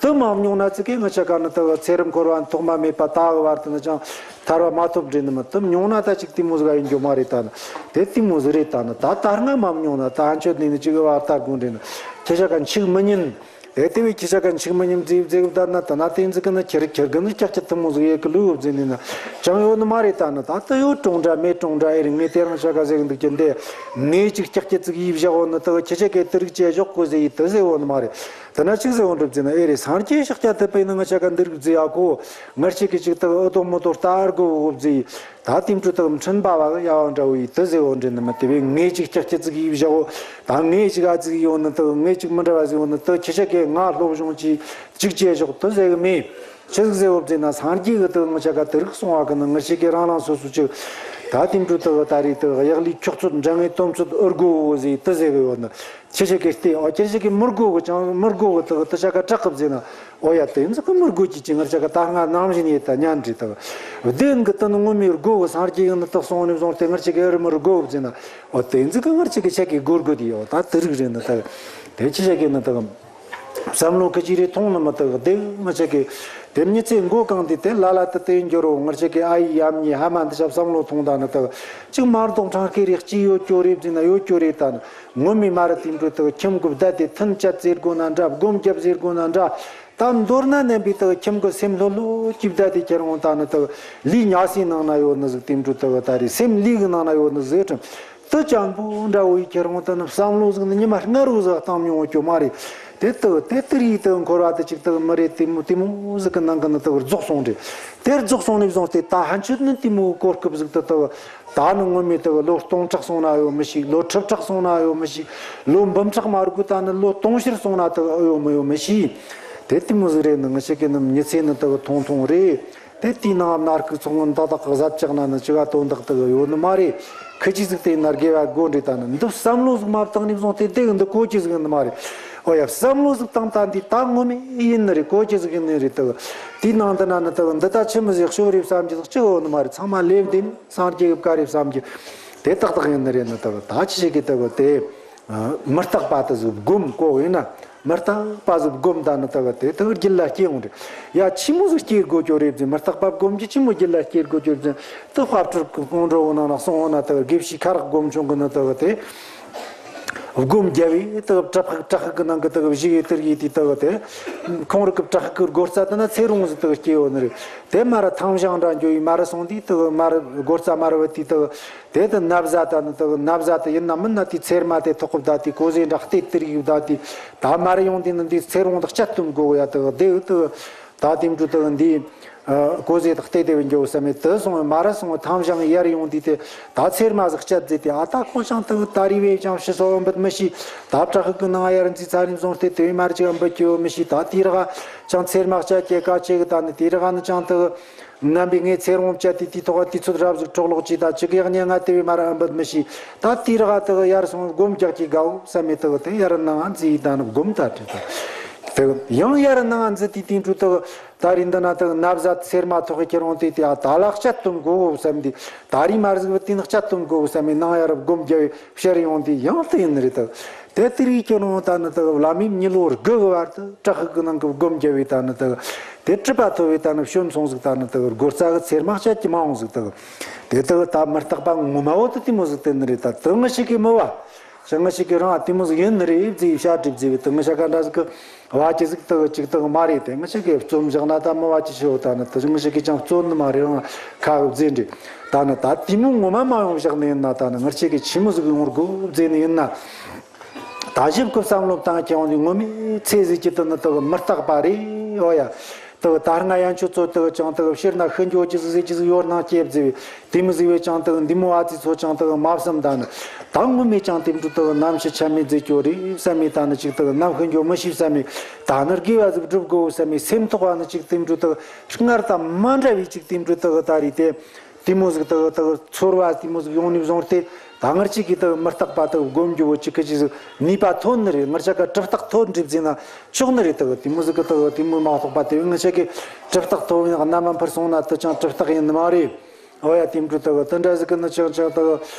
དུ་མ་མྱོང་ན་ཚིག་གི་ངི་ཆ་ག་ནི་དུ་ཚེ་རབས་འཁོར་བ་ཐོག་མ་མེད་པ་ད་གི་བར་དུ་ནི་ཅང་ཐར་བ་མ་ཐོབ་འདྲེ་ནི་མི་དུ་མྱོང་ན་ད་ཅིག་དེ་མོ་ཟིག་ཡིན་རྒྱུ་མ་རེད་ད་ནི། དེ་དེ་མོ་ཟིག་རེད་ད་ནི་ད་ད་སྔ་མ་མྱོང་ན་ད་ཨ་མཆོད་ནི་ནི་ཅིག་གི་བར་ད་དགོངས་འདྲེ་ནི་ཁྱེད་ཆ་ག་འཆིག་མི་ཉན། ཨེ་དེ་བས་ཁྱེད་ཆ་ག་འཆིག་མི་ཉན་ཟིག་ཟིག་ད་ན་ད་ན་དེ་ཟིག་གི་ནི་ཁྱེར་ཁྱེར་གི་ནི་ཀྱག་ཀྱག་དེ་མོ་ཟིག་ཡེ་གི་ལུས་ཟིག་ནི་ནི་ཅང་ཡོད་ནི་མ་རེད་ད་ནི། ད་དུ་ཡོད་གྲོང་འདྲ་མེད་གྲོང་འདྲ་ཨེ་རིང་ངས་དེ་རང་ཆ་ག་ཟིག་འདུག་ཀྱི་འདི་ངས་ཅིག་ཀྱག་ཀྱག་ཟིག་ཡིབ་བཞག་འོ་ནི་དུ་ཁྱེད་ཆ་གའི་དུ་རིག་ཅེས་ཞོག་གོ་ཟེ་ཡི་དུ་ཟེ་འོ་ནི་མ་རེད། དེ་ན་ཅིག་ཟེར་བ་འགྲུབ་ཟེར་ན་ཨེ་རེད། སངས་རྒྱས་ཤཱཀྱ་ཐུབ་པས་ནི་ང་ཆ་ག་འདི་རིགས་ཟེར་ཡ་གོ། ངར་ཆེ་གི་ཅིག་དག་ཨོ་དོ་མོ་དོ་ལྟ་ཨར་གོ་འོབ་ཟེར། ད་དེ་འཕྲུ་དག་འཕྲིན་པ་བ་ཡ་བ་འདྲ་བོ་ཡི་དུ་ཟེར་བ་འདྲེ་ནི་མི་དེ་བས་ངས་ཅིག་ཀྱག་ཀྱག་ཙིག་ཡིབ་བཞག་འོ། ད་ངས་ཅིག་ཨ་ཙིག་ཡོང་ནི་དག་ངས་ཅིག་མི་འདྲ་བ་ཟེར་བ་ནི་དག་ཁྱེད་ཆ་གས་ང་སློབ་སྦྱོང་ཅིག་ཅིག་བྱས་ཞོག་དུ་ཟེར་གི་མེད། ཆི་ཟིག་ཟེར་བ་ཟེར་ན་སངས་རྒྱས་གི་དག་ང་ཆ་ག་དུ་རིགས་སོང་བ་གི་ནི་ངར་ཆེ་གི་རང་རང་སོ་སོ་ཅིག་ད་དེ་འཕྲུ་དག་ད་རེས་དག་གཡག་ལས་འཁྱོག་ཚོད་འདྲ་ངས་སྟོན་ཚོད་ཨར་གོ་འོ་ཟེར་དུ་ཟེར་གི་ཡོད་ནི། ཁྱེད་ཆ་གི་སྟེ་ཨོ་ཁྱེད་ཆ་གི་མི་དགོ་གི་ཅང་མི་དགོ་གི་དག་དུ་ཆ་ག་དྲག་གི་ཟེར་ན། ཨོ་ཡ་དེ་ཚོ་གི་མི་དགོ་གི་ཅི་ངར་ཆ་ག་ད་སྔ་ནང་བཞིན་ཡེ་ད་ཉན་འདྲི་དག་བདེན་གི་དུ་ནི་ངོ་མི་དགོ་གི་སངས་རྒྱས་ཡིན་ནི་དག་སོང་ནི་བཟུང་སྟེ་ངར་ཆ་གི་ཨེ་རི་མི་དགོ་གི་ཟེར་ན། ཨོ་དེ་ཚོ་གི་ངར་ཆ་གི་ཆ་གི་དགོ་དགོ་དེ་ཡོ་ད་དུ་རིག་རེད་ནི་དག་དེ་ཁྱེད་ཆ་གི་ནི་དག་བསམ་བློ་གི་ཅི་རེ་ཐོང་ནི་མི་དག་དེ་ངར་ཆ་གི་དེ་མྱི་ཚེ་མགོ་གང་དེ་དེ་ལ་ལ་དུ་དེ་འགྱུར་རོ་ངར་ཆ་གི་ཨ་ཡི་ཡམ་ཉི་ཧ་མ་འདི་ཆ་བསམ་བློ་ཐོང་ད་ནི་དག་ཅིག་མར་དོག་ཕྲང་ཁེ་རེ་གཅིག་ཡོད་ཀྱོ་རེད་ཟེར་ན་ཡོད་ཀྱོ་རེད་ད་ནི། ངོ་མའི་མ་ར་དེ་འགྲོ་དག་ཁྱིམ་གི་བདའ་དེ་ཐུན་བཅད་ཟེར་དགོ་ན་འདྲ་སྒོམ་རྒྱབ་ཟེར་དགོ་ན་འདྲ། ད་མདོར་ན་མནན་པའི་དག་ཁྱིམ་གི་སེམས་ལྷོད་ལྷོད་ཀྱི་བདའ་དེ་ཁྱེར་འོང་ད་ནི་དག་ལུས་ཉལ་སའི་ནང་ན་ཡོད་ནི་ཟིག་དེ་འགྲོ་དག་ད་རེད་སེམས་ལུས་གི་ནང་ན་ཡོད་ནི་ཟིག་ཁྲིམས་དུ་སྤྱང་པོ་འདྲ་བོ་ཡི་ཁྱེར་འོང་ད་ནི་བསམ་བློ་ཟིག་ནི་ཉི་མ་སྔ་རུ་ཟིག་བཏང་མྱོང་བ་ཀྱོ་མ་རེད། དེ་དག་དེ་དེ་རིགས་དག་འཁོར་བ་དེ་ཅིག་དག་མི་རེད་དེ་མོ་དེ་མོ་ཟིག་གི་ནང་གི་ནི་དག་རྫོགས་སོང་རེད། དེ་རྫོགས་སོང་ནས་བཟུང་སྟེ་ད་ཕན་ཆོད་ནི་དེ་མོ་གོ་སྐབས་ཟིག་དུ་དག་ད་ནི་ངོ་མའི་དག་ལོ་སྟོང་ཕྲག་སོང་ན་ཡོད་མི་ཤེས། ལོ་ཁྲི་ཕྲག་སོང་ན་ཡོད་མི་ཤེས། ལོ་འབུམ་ཕྲག་མ་རྒུད་ད་ནི་ལོ་སྟོང་ཕྱིར་སོང་ན་དག་ཡོད་མི་ཡོད་མི་ཤེས། དེ་དེ་མོ་ཟིག་རེད་ནི་ངི་ཤེས་གི་ནི་མྱི་ཚེ་ནི་དག་ཐུང་ཐུང་རེད། དེ་དེའི་ནང་མནར་ཁུག་ཚོགས་ངན་ཏག་ཏག་གི་ཟབ་ཆགས་ན་ནི་ཅི་ག་དོན་དག་དག་ཡོད་ནི་མ་རེད། ཁི་ཅི་ཟིག་དེ་ནར་དགེ་བ་དགོ་འདྲེ་ད་ནི་འདི་བསམ་བློ་ཟིག་མ་བཏང་ནས་བཟུང་སྟེ་དེ་གི་འདི་གོ་ཅི་ཟིག་ནི་མ་རེད། ཨོ་ཡ་བསམ་བློ་ཟིག་བཏང་ད་འདི་ད་ངོ་མ་ཡིན་ནི་རེད། གོ་ཅི་ཟིག་ཡིན་ནི་རེད་དག་དེའི་ནང་དུ་ན་ནི་དག་འདི་ད་ཆི་མི་ཟིག་ཤོབ་རེད་བསམ་གྱི་ཟིག་ཅི་ཡོད་ནི་མ་རེད། ཚང་མ་ལེབ་དེ་ནི། སངས་རྒྱས་ཀྱི་བཀའ་རེད་བསམ་གྱི། དེ་ཏག་ཏག་ཡིན་ནི་རེད་ནི་དག་ད་ཅི་ཞིག་གི་དག་དེ། མི་རྟག་པ་དེ་ཟིག་སྒོམ་གོ་ཡིན་ན། མི་རྟག་པ་ཟིག་སྒོམ་ད་ནི་དག་དེ་དག་རྒྱུད་ལ་སྐྱེ་འོང་རེད། ཡ་ཆི་མོ་ཟིག་སྐྱེ་དགོ་ཀྱོ་རེད་ཟེར། མི་རྟག་པ་སྒོམ་གྱི་ཆི་མོ་རྒྱུད་ལ་སྐྱེ་དགོ་ཀྱོ་རེད་ཟེར། དེ་དཔལ་སྤྲུལ་སྐུ་ཁོང་ཁྲོ་བོ་ནང་ན་གསུང་བ་ན་དག་དགེ་བཤེས་ཁ་རག་སྒོམ་ཆུང་གི་ནི་དག་དེ། སྒོམ་རྒྱབ་བས་དག་བྲག་ཕུག་བྲག་ཕུག་གི་ནང་གི་དག་བཞུགས་ཡས་དེར་ཡས་དེ་དག་དེ། ཁོང་རིག་གི་བྲག་ཕུག་གི་སྒོ་རྩ་དེ་ན་ཚེ་རུང་ཟིག་དག་སྐྱེ་ཡོད་ནི་རེད། དེ་མ་ར་ཐང་ཞང་འདྲ་འགྱོ་ཡི་མ་ར་སོང་དུས་དག་མ་ར་སྒོ་རྩ་མ་ར་བུད་དུས་དག་དེ་དུ་ན་བཟའ་ད་ནི་དག་ན་བཟའ་དུ་ཡིན་ན་མིན་ན་དེ་ཚེར་མ་དེ་ཐོག་གི་བདའ་དེ་གོ་ཟེ་འདྲ་སྟེ་དེར་ཡི་བདའ་དེ་ད་མ་ར་ཡོང་དུས་ནི་འདི་ཚེ་རུང་དག་སྐྱ་བཏུམ་དགོ་ཡ་དག་དེ་དག་ད་དེ་འབྲུ་དག་འདི། ཨ་གོ་ཟེ་དག་སྟེ་དེ་བས་འགྱོ་བསམ་མེད་དུ་སོང་བས་མ་ར་སོང་བས་ཐང་ཞང་ཡར་ཡོང་དུས་དེ་ད་ཚེར་མ་ཟིག་སྐྱ་ཟེ་དེ་ཨ་ད་ཁོ་ཞང་དག་ད་རི་བས་ཀྱང་ཕྱི་སོ་འབུད་མི་ཤེས། ད་བྲག་ཕུག་གི་ནང་ཡར་འཛི་ཚ་རིམ་སོང་སྟེ་དེ་བས་མ་ར་ཅིག་འབུད་ཀྱི་ཡོད་མི་ཤེས། ད་དེ་ར་ཀྱང་ཚེར་མ་སྐྱ་སྐྱེ་ཀ་ཅེ་གི་ད་ནི་དེ་ར་ནི་ཅང་དག་རྣམ་པའི་ངའི་ཚེ་རུང་བཅད་དེ་དེའི་ཐོག་དུས་ཚོད་རབ་ཟིག་འཕྲོག་ལོག་ཅིག་ད་ཅི་གི་ཡག་ཉེ་ང་དེ་བས་མ་ར་ཨ་འབུད་མི་ཤེས། ད་དེ་ར་དག་ཡར་སོང་སྒོམ་རྒྱག་གི་དགའ་བོ་བསམ་མེད་དག་དེ་ཡར་ནང་འཛི་ཡི་ད་ནི་སྒོམ་ད་དྲི་དག་དག་ཡང་ཡར་ནང་འཛི་དེ་དེ་འབྲུ་དག་ད་རིང་འདི་ན་དག་ན་བཟའ་ཚེར་མ་ཐོག་གི་ཁྱེར་འོང་དེ་དེ་ཨ་ད་ལ་སྐྱ་བཏུམ་དགོ་བོ་བསམ་དེ་ད་རིང་མ་ར་ཟིག་བུ་དེ་ནི་སྐྱ་བཏུམ་དགོ་བོ་བསམ་མེད་ནང་ཡར་སྒོམ་རྒྱབ་བས་ཕྱིར་ཡོང་དེ་ཡང་དེ་ཡིན་ནི་རེད་དག་དེ་དེ་རིགས་ཁྱེར་འོང་ད་ནི་དག་བླ་མའི་མྱི་ལོ་དགུ་གི་བར་དུ་བྲག་ཕུག་གི་ནང་གི་སྒོམ་རྒྱབ་བས་ད་ནི་དག་དེ་གྲུབ་པ་ཐོབ་བས་ད་ནི་བྱོན་སོང་ཟིག་ད་ནི་དག་སྒོ་རྩ་གི་ཚེར་མ་སྐྱ་ཀྱི་མ་འོང་ཟིག་དག་དེ་དག་ད་མི་རྟག་པ་ངོ་མ་བོ་དེ་དེ་མོ་ཟིག་དེ་ནི་རེད། ད་དུ་ངི་ཞིག་གི་མི་བ། ཅང་ངི་ཞིག་གི་རང་དེ་མོ་ཟིག་ཡིན་ནི་རེད་ཟེར་བྱ་གྲུབ་ཟེར་བས་དུ་ངི་ཞག་ག་འདྲ་ཟིག་གི་བ་ཅི་ཟིག་དག་ཅིག་དག་མ་རེད། དེ་ངི་ཞིག་གི་རྩོམ་བཞག་ན་ད་མི་བ་ཅི་ཤི་བོ་ད་ནི་དུ་ངི་ཞིག་གི་ཅང་རྩོད་ནི་མ་རེད། རང་ཁ་གི་ཟེར་འདྲི་ད་ནི་ད་དེ་མོ་ངོ་མ་མ་ཡོང་བཞག་ནི་ཡིན་ན་ད་ནི་ངི་ཞིག་གི་ཆི་མོ་ཟིག་ཡོང་དགོ་ཟེར་ནི་ཡིན་ན། ད་ ད་ཞིབ་ཀྱི་བསམ་བློ་བཏང་ཁྱེར་འོང་དུས་ངོ་མའི་ཚེ་ཟིག་གི་དུ་ནི་དུ་མི་རྟག་པ་རེད། འོ་ཡ། དུ་ད་སྔ་ཡན་ཆོད་ཚོ་དུ་ཅང་དུ་ཕྱིར་ན་ཤི་འགྱོ་གི་ཟིག་ཟེར་གི་ཟིག་ཡོད་སྣང་སྐྱེ་བཟི་བས། དེ་མི་ཟི་བས་ཅང་དུ་འདི་མོ་ཨ་ཙི་ཚོ་ཅང་དུ་མ་བསམ་ད་ནི། ད་ངོ་མའི་ཅང་དེ་འདྲ་དུ་ནམ་ཞིག་ཆ་མེད་ཟེར་གྱོ་རེད་བསམ་མེད། ད་ནི་ཅིག་དུ་ནམ་ཤི་འགྱོ་མི་ཤེས་བསམ་མེད། ད་ནི་དགེ་བ་ཟིག་སྒྲུབ་དགོ་བསམ་མེད། སེམས་ཐོག་བ་ནི་ཅིག་དེ་འདྲ་དུ་སྔར་དང་མ་འདྲ་བའི་ཅིག་དེ་འདྲ་དུ་ད་རེད་དེ། དེ་མོ་ཟིག་དག་དག་ཚོར་བ་དེ་མོ་ཟིག་ཡོང་ནས་བཟུང་སྟེ། ད་སྔར་ཅིག་གིས་དག་མི་རྟག་པ་དག་སྒོམ་རྒྱུ་བོ་ཅིག་གི་ཅིག་ཟིག་ནུས་པ་ཐོན་ནི་རེད། ང་ཅག་ག་གྲུབ་རྟགས་ཐོན་འགྲིབ་ཟིན་ན་ཆོག་ནི་རེད། དག་དེ་མོ་ཟིག་གི་དག་དེ་མོ་མ་གཏོགས་པ་དེ་བས་ང་ཅག་གི་གྲུབ་རྟགས་ཐོན་ཡང་རྣམ་པར་སོང་ན་དུ་ཅང་གྲུབ་རྟགས་ཡིན་ནི་མ་རེད། འོ་ཡ། དེ་འདྲ་དག་དེ་འདྲ་ཟིག་གི་ནི་ཅང་ཅང་དག་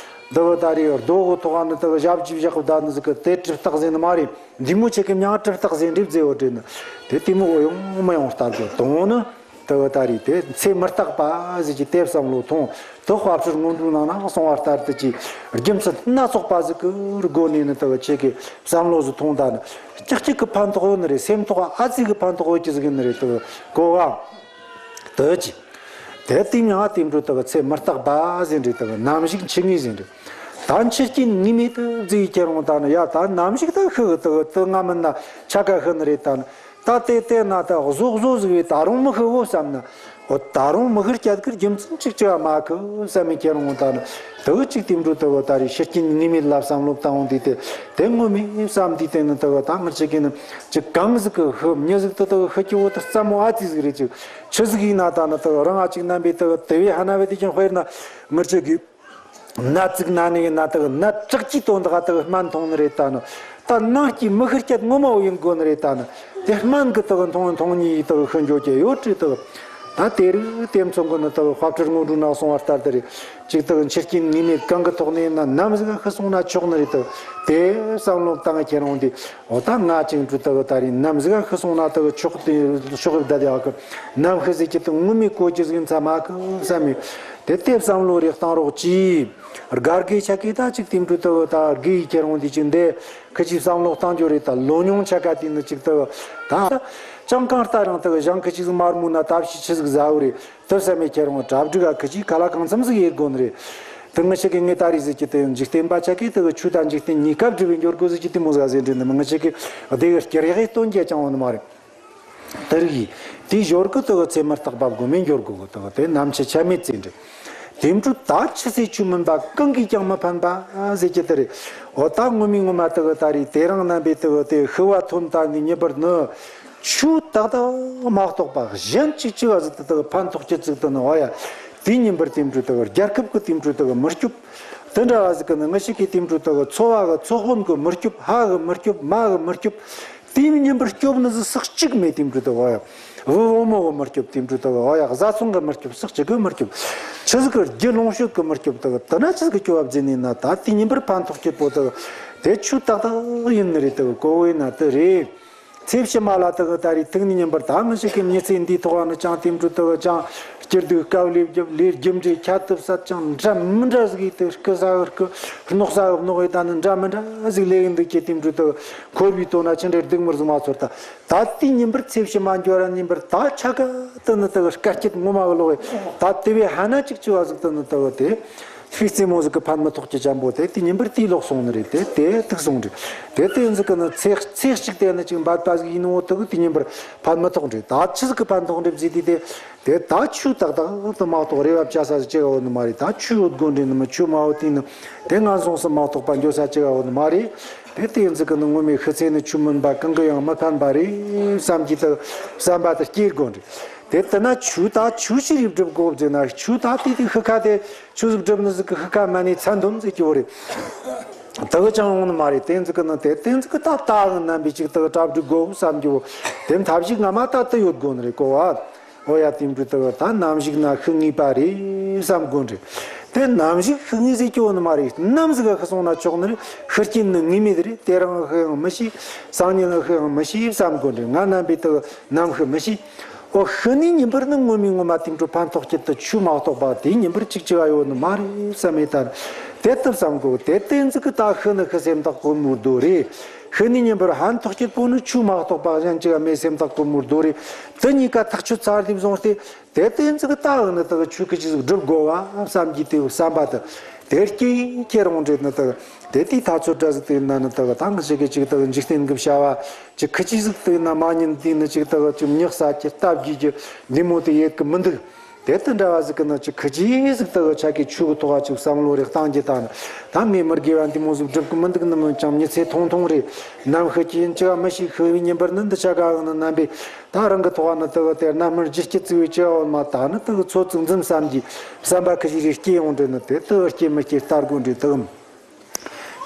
དག་ད་རེས་རྡོ་གི་ཐོག་ནི་དག་ཞབས་ཀྱིས་བཞག་གི་བསྡད་ནི་ཟིག་གི་དེ་གྲུབ་རྟགས་ཟིན་ནི་མ་རེད། འདི་མོ་ཆེ་གི་མྱང་གྲུབ་རྟགས་ཟིན་འགྲིབ་ཟེར་བ་དྲན་ནི་དེ་དེ་མོ་འོ་ཡོང་མི་ཡོང་ལྟར་གི་དོན་ནི། དེ་བ་ད་རེས་དེ་ཚེ་མི་རྟག་པ་ཟིག་གི་དེ་བསམ་བློ་ཐོང་དེ་དཔལ་སྤྲུལ་སྔོན་འགྲོའི་ནང་ན་གསུངས་པ་ལྟར་དུ་ཅིག་རྒྱུ་མཚན་སྣ་ཚོགས་པ་ཟིག་གི་སྒོ་ནས་ནི་དེ་བ་ཆེ་གི་བསམ་བློ་ཟིག་ཐོང་ད་ནི་ཀྱག་ཀྱག་གི་ཕན་ཐོགས་ཡོད་ནི་རེད། སེམས་ཐོག་ཨ་ཙི་གི་ཕན་ཐོགས་ཡོད་ཀྱི་ཟིག་ཡིན་ནི་རེད། དེ་གོ་བ་དེ་ཅི་དེ་དེ་མྱང་དེ་འགྲོ་དེ་བ་ཚེ་མི་རྟག་པ་ཟིན་རེད། དེ་བ་ནམ་ཞིག་འཆི་ངེས་ཟིན་རེད། ད་འཆི་རྐྱེན་ངེས་མེད་དུ་བརྫིས་ཁྱེར་འོང་ད་ནི་ཡ་ད་ནམ་ཞིག་ད་ཤི་གི་དེ་བ་དེ་ང་མིན་ན་ཆ་ག་ཤི་ནི་རེད། ད་ནི། ད་དེ་དེ་ན་ད་བཟོ་བཟོ་ཟིག་བས་ད་རུང་མི་ཤི་བོ་བསམ་ན། འོ་ད་རུང་མི་ཤི་སྐྱ་དཀར་རྒྱུ་མཚན་ཅིག་ཅི་བ་མ་ཁི་བསམ་མི་ཁྱེར་འོང་ད་ནི། དེ་ཅིག་དེ་འགྲོ་དེ་བོ་ད་རེས་ཤི་རྐྱེན་ངེས་མེད་ལ་བསམ་བློ་བཏང་འོང་དུས་དེ་དེ་ངོ་མའི་བསམ་དུས་དེ་ནི་དེ་བོ་ད་ང་ཅག་གི་ནི་ཅིག་གང་ཟིག་གི་ཤི་མྱི་ཟིག་དེ་དེ་ཤི་རྒྱུ་བོ་དེ་རྩ་མོ་ཨ་ཙི་ཟིག་རེད། ཅིག་ཆི་ཟིག་ཡིན་ན་ད་ནི་དེ་རང་ཨ་ཅིག་རྣམ་པའི་དེ་དེ་བས་ཧ་ན་བས་དེ་ཀྱང་དཔེར་ན་ང་ཅག་གི་ནད་ཅིག་ན་ནི་ཡིན་ན་དག་ནད་དྲག་གི་དོན་དག་དག་སྨན་འཐུང་ནི་རེད་ད་ནི། ད་ནང་སྐྱེས་མི་ཤི་སྐྱ་ངོ་མ་བོ་ཡིན་དགོ་ནི་རེད་ད་ནི། དེ་སྨན་གི་དག་འཐུང་འཐུང་ནི་ཡི་དག་ཤི་འགྱོ་གི་ཡོད་ཀྱི་དག་ད་དེ་རིགས་དེ་མཚུངས་གི་ནི་དག་དཔལ་སྤྲུལ་སྔོན་འགྲོའི་ནང་གསུངས་པ་ལྟར་དེ་རེད། ཅིག་དག་འཆི་རྐྱེན་ངེས་མེད་གང་གི་ཐོག་ནས་ཡིན་ན་ནམ་ཟིག་ཤི་སོང་ན་ཆོག་ནི་རེད་དག་དེ་བསམ་བློ་བཏང་ཁྱེར་འོང་དུས། འོ་ད་ང་ཅིག་འགྲོ་དག་ད་རེས་ནམ་ཟིག་ཤི་སོང་ན་དག་ཆོག་དེ་ཆོག་གི་བསྡད་ཡག་གི་ནམ་ཤི་ཟིག་གི་དག་ངོ་མའི་གོ་གི་ཟིག་ཡིན་ཚ་མ་གི་བསམ་མི། དེ་དེ་བསམ་བློ་རེ་བཏང་རོགས་གྱིས། དགའ་དགེ་ཆ་གི་ད་ཅིག་དེ་འགྲོ་དག་ད་དགེ་ཡི་ཁྱེར་འོང་དེ་ཅིག་འདི་ཁི་ཅིག་བསམ་བློ་བཏང་རྒྱུ་རེད། ད་ལོ་ཉུང་ཆ་ག་དེ་ནི་ཅིག་དག་ད་ཅང་གང་ལྟ་རང་དག་གཞང་ཁི་ཅིག་ཟིག་མར་མུ་ན་ད་ཕྱི་ཆི་ཟིག་ཟ་བོ་རེད། དེ་བསམ་མེད་ཁྱེར་འོང་གྲ་སྒྲིག་ག་ཁི་ཅིག་ག་ལ་གང་འཚམ་ཟིག་ཡེད་དགོ་ནི་རེད། དེ་ང་ཞིག་གི་ངས་ད་རེས་ཟིག་གི་དེ་འཇིག་རྟེན་པ་ཆ་གི་དེ་གི་ཆོས་དང་འཇིག་རྟེན་གཉིས་ཀ་སྒྲིབ་པའི་འགྱུར་དགོས་ཟིག་གི་དེ་མོ་ཟིག་ཟེར་འདྲི་ནི་མི་ང་ཞིག་གི་དེ་གི་སྐྱེ་རེ་གི་སྟོན་རྒྱ་ཅང་འོང་ནི་མ་རེད། དེ་རིགས་དེ་ཞོར་གི་དེ་གི་ཚེ་མི་རྟག་པ་དགོས་མེད་འགྱུར་དགོ་གི་དེ་གི་དེ་ནམ་འཆི་ཆ་མེད་ཚེ་འདྲི། དེ་འཕྲོ་ད་འཆི་ཚེ་ཆོས་མིན་པ་གང་གིས་ཀྱང་མི་ཕན་པ་ཟེར་གྱི་དེ་རེད། འོ་ད་ངོ་མའི་ངོ་མ་དེ་གི་ད་རེས་དེ་རང་རྣམ་པའི་དེ་གི་དེ་ཤི་བ་ཐོན་ད་ནི་ཉིན་པར་ནི། ཆོས་ཏག་ཏག་མ་གཏོགས་པ་གཞན་གཅིག་གཅིག་བ་ཟིག་ཏུ་དག་ཕན་ཐོགས་ཀྱི་ཚིག་ཏུ་ནི་བ་ཡ། དེའི་ཉིན་པར་དེ་འཕྲོ་དག་རྒྱལ་ཁབ་ཀྱི་དེ་འཕྲོ་དག་མི་སྐྱོབ། དེ་འདྲ་བ་ཟིག་གི་ནི་ང་ཞིག་གི་དེ་འཕྲོ་དག་འཚོ་བ་གི་འཚོ་དཔོན་གྱི་མི་སྐྱོབ། ཕ་གི་མི་སྐྱོབ། མ་གི་མི་སྐྱོབ། དེའི་ཉིན་པར་སྐྱོབ་ནི་ཟིག་སུ་གཅིག་མེད། དེ་འཕྲོ་དག་བ་ཡ། བུ་བུ་མོ་གི་མི་སྐྱོབ། དེ་འཕྲོ་དག་བ་ཡ། བཟའ་ཚང་གི་མི་སྐྱོབ། སུ་གཅིག་གི་མི་སྐྱོབ། ཆི་ཟིག་གི་རྒྱུ་ལོངས་སྤྱོད་ཀྱི་མི་སྐྱོབ་དག་དེ་ན་ཆི་ཟིག་གི་སྐྱོབ་བ་བརྫིས་ནི་ན། ད་དེའི་ཉིན་པར་ཕན་ཐོགས་ཀྱི་པོ་དག་དེ་ཆོས་ཏག་ཏག་ཡིན་ནི་རེད། དག་གོ་བས་ན་དེ་རེད། ཚེ་ཕྱི་མ་ལ་དག་ད་རེས་ཐུག་ནི་ཉིན་པར་ད་ང་ཞིག་གི་མྱི་ཚེ་འདིའི་ཐོག་ནི་ཅང་དེ་འཕྲོ་དག་ཅང་སྐྱིད་སྡུག་དཀའ་ལས་རྒྱབ་ལས་རྒྱུ་འབྲས་ཁྱད་དུ་བསད་ཅང་འདྲ་མི་འདྲ་ཟིག་ཡིན་དུ་སྐུ་ས་གི་སྐུ་རྣོག་ས་གི་རྣོག་ཡིན་ད་ནི་འདྲ་མི་འདྲ་ཟིག་ལས་ཡིན་འདུག་ཀྱི་དེ་འཕྲོ་དག་འཁོར་བའི་དོན་ན་ཅི་འདྲའི་སྡུག་མི་ཟིག་མ་ཚོར་ད། ད་དེའི་ཉིན་པར་ཚེ་ཕྱི་མ་འགྱུར་ར་ཉིན་པར་ད་ཆ་ག་དུ་ནི་དག་སྐད་སྐྱིད་ངོ་མ་གི་ལོག་ཡིན་ད་དེ་བས་ཧ་ན་ཅིག་ཅི་བ་ཟིག་དུ་ནི་དག་དེ། ཤི་རྩེ་མོ་ཟིག་གི་ཕན་མི་ཐོགས་ཀྱི་ཅན་པོ་དེ་དེ་ཉིན་པར་དེའི་ལོག་སོང་ནི་རེད། དེ་དེ་ཐུག་སོང་རེད། དེ་དེ་ཟིག་གི་ནི་ཚེ་ཚེ་གཅིག་དེ་ནི་ཅིག་འབད་པ་ཟིག་ཡིན་ནོ་དེ་གི་དེ་ཉིན་པར་ཕན་མི་ཐོགས་རེད། ད་ཆི་ཟིག་གི་ཕན་ཐོགས་འགྲིབ་ཟིག་དེ་དེ་དེ་ད་ཆོས་ཏག་ཏག་ཏུ་མ་གཏོགས་རེ་བ་བཅའ་ས་ཟིག་ཅི་ག་ཡོད་ནི་མ་རེད། ད་ཆོས་ཡོད་དགོ་འདྲེ་ནི་མི་ཆོས་མ་ཡོད་དེ་ནི་དེ་ངན་སོང་སུ་མ་གཏོགས་པ་འགྱོ་ས་ཅི་ག་ཡོད་ནི་མ་རེད། དེ་དེ་ཟིག་གི་ནི་ངོ་མའི་ཤི་ཚེ་ནི་ཆོས་མིན་པ་གང་གི་ཡང་མི་ཕན་པ་རེད་བསམ་གྱི་དེ་བསམ་པ་དེ་སྐྱེ་དགོ་འདྲེ། དེ་ལྟ་ན་ཆོས་ད་ཆོས་ཤི་རིབ་སྒྲུབ་དགོ་བཟེ་ན་ཆོས་ད་དེ་དེ་ཤི་ཁ་དེ། ཆོས་ཟིག་སྒྲུབ་ནི་ཟིག་གི་ཤི་ཁ་མ་ནས་ཚ་འདོམ་ཟིག་གི་བོ་རེད། དེ་གི་ཅང་འོང་ནི་མ་རེད། དེ་ཟིག་གི་ནི་དེ་དེ་ཟིག་གི་ད་ལྟ་གི་རྣམ་པའི་ཅིག་དེ་གི་གྲ་སྒྲིག་དགོ་བསམ་གི་བོ། དེ་མཐའ་བཞི་ང་མ་ད་དེ་ཡོད་དགོ་ནི་རེད་གོ་བ། ཨོ་ཡ་དེ་འདྲ་དེ་གི་ད་ནམ་ཞིག་ན་ཤི་ངེས་པ་རེད་བསམ་དགོ་ནི་རེད། དེ་ནམ་ཞིག་ཤི་ངེས་ཟིག་གི་འོང་ནི་མ་རེད། ནམ་ཟིག་ག་ཤི་སོང་ན་ཆོག་ནི་རེད། ཤི་རྐྱེན་ནི་ངེས་མེད་རེད། དེ་རིང་ཤི་ཡང་མི་ཤེས། སང་ཉིན་ལ་ཤི་ཡང་མི་ཤེས་བསམ་དགོ་ནི་རེད། ང་རྣམ་པའི་དེ་གི་ནམ་ཤི་མི་ཤེས། ཨོ་ཤི་ནི་ཉིན་པར་ནི་ངོ་མའི་ངོ་མ་དེ་འཕྲོ་ཕན་ཐོགས་ཀྱི་དུ་ཆོས་མ་གཏོགས་པ་དེ་ཉིན་པར་ཅིག་ཅི་ག་ཡོད་ནི་མ་རེད་བསམ་མེད་ད། དེ་ལྟར་བསམ་དགོ། དེ་དེ་ཟིག་གི་ད་ཤི་ནི་ཤི་སེམས་ཐག་གོར་མོ་རྡོ་རེད། ཤི་ནི་ཉིན་པར་ཕན་ཐོགས་ཀྱི་པོ་ནི་ཆོས་མ་གཏོགས་པ་གཞན་ཅི་ག་མེད་སེམས་ཐག་གོར་མོ་རྡོ་རེད། དེ་གཉིས་ཀ་ཐག་ཆོད་ཚར་དེ་བཟུང་སྟེ་དེ་དེ་ཟིག་གི་ད་ཨ་ནི་དག་ཆོས་ཀི་ཅི་ཟིག་སྒྲུབ་དགོ་བ་བསམ་གྱི་དེ་བསམ་པ་དེ། དེ་སྐྱེ་ཁྱེར་འོང་འདྲེ་ནི་དག་དེ་དེའི་ཐ་ཚོད་འདྲ་ཟིག་དེ་ན་ནི་དག་ད་ང་ཞིག་གི་ཅིག་དག་འཇིག་རྟེན་གི་བྱ་བ་ཅིག་ཁི་ཅི་ཟིག་དེ་ན་མ་ཉིན་དེ་ནི་ཅིག་དག་ཅིག་མྱི་ས་ཀྱི་སྟབས་ཀྱི་གི་འདི་མོ་དེ་ཡེད་གི་མི་འདུག་དེ་དེ་འདྲ་བ་ཟིག་གི་ནི་ཅིག་ཁི་ཅི་ཟིག་དག་ཆ་གི་ཆུ་གི་ཐོག་ཅིག་བསམ་བློ་རེ་བཏང་གི་ད་ནི་ད་ངས་མི་དགེ་བ་འདི་མོ་ཟིག་སྒྲུབ་གི་མི་འདུག་ནི་མིན་ཀྱང་མྱི་ཚེ་ཐུང་ཐུང་རེད། ནམ་ཤི་གི་ཡིན་ཅི་ག་མི་ཤི་ཤི་བའི་ཉིན་པར་ནི་འདི་ཆ་ག་གི་ནི་རྣམ་པའི་ད་རང་གི་ཐོག་ནི་དེ་གི་དེ་རྣམ་སྨིན་ལྗིད་སྐྱེད་བརྩི་བའི་ཅི་འོ་མ་ད་ནི་དེ་གི་ཚོད་ཅིག་འཛིན་བསམ་གྱི་བསམ་པ་ཁི་ཞིག་རེ་སྐྱེ་ཡོང་དྲན་ནི་དེ་དེ་སྐྱེ་མི་སྐྱེ་ལྟ་དགོས་འདྲེ་དེ་གི་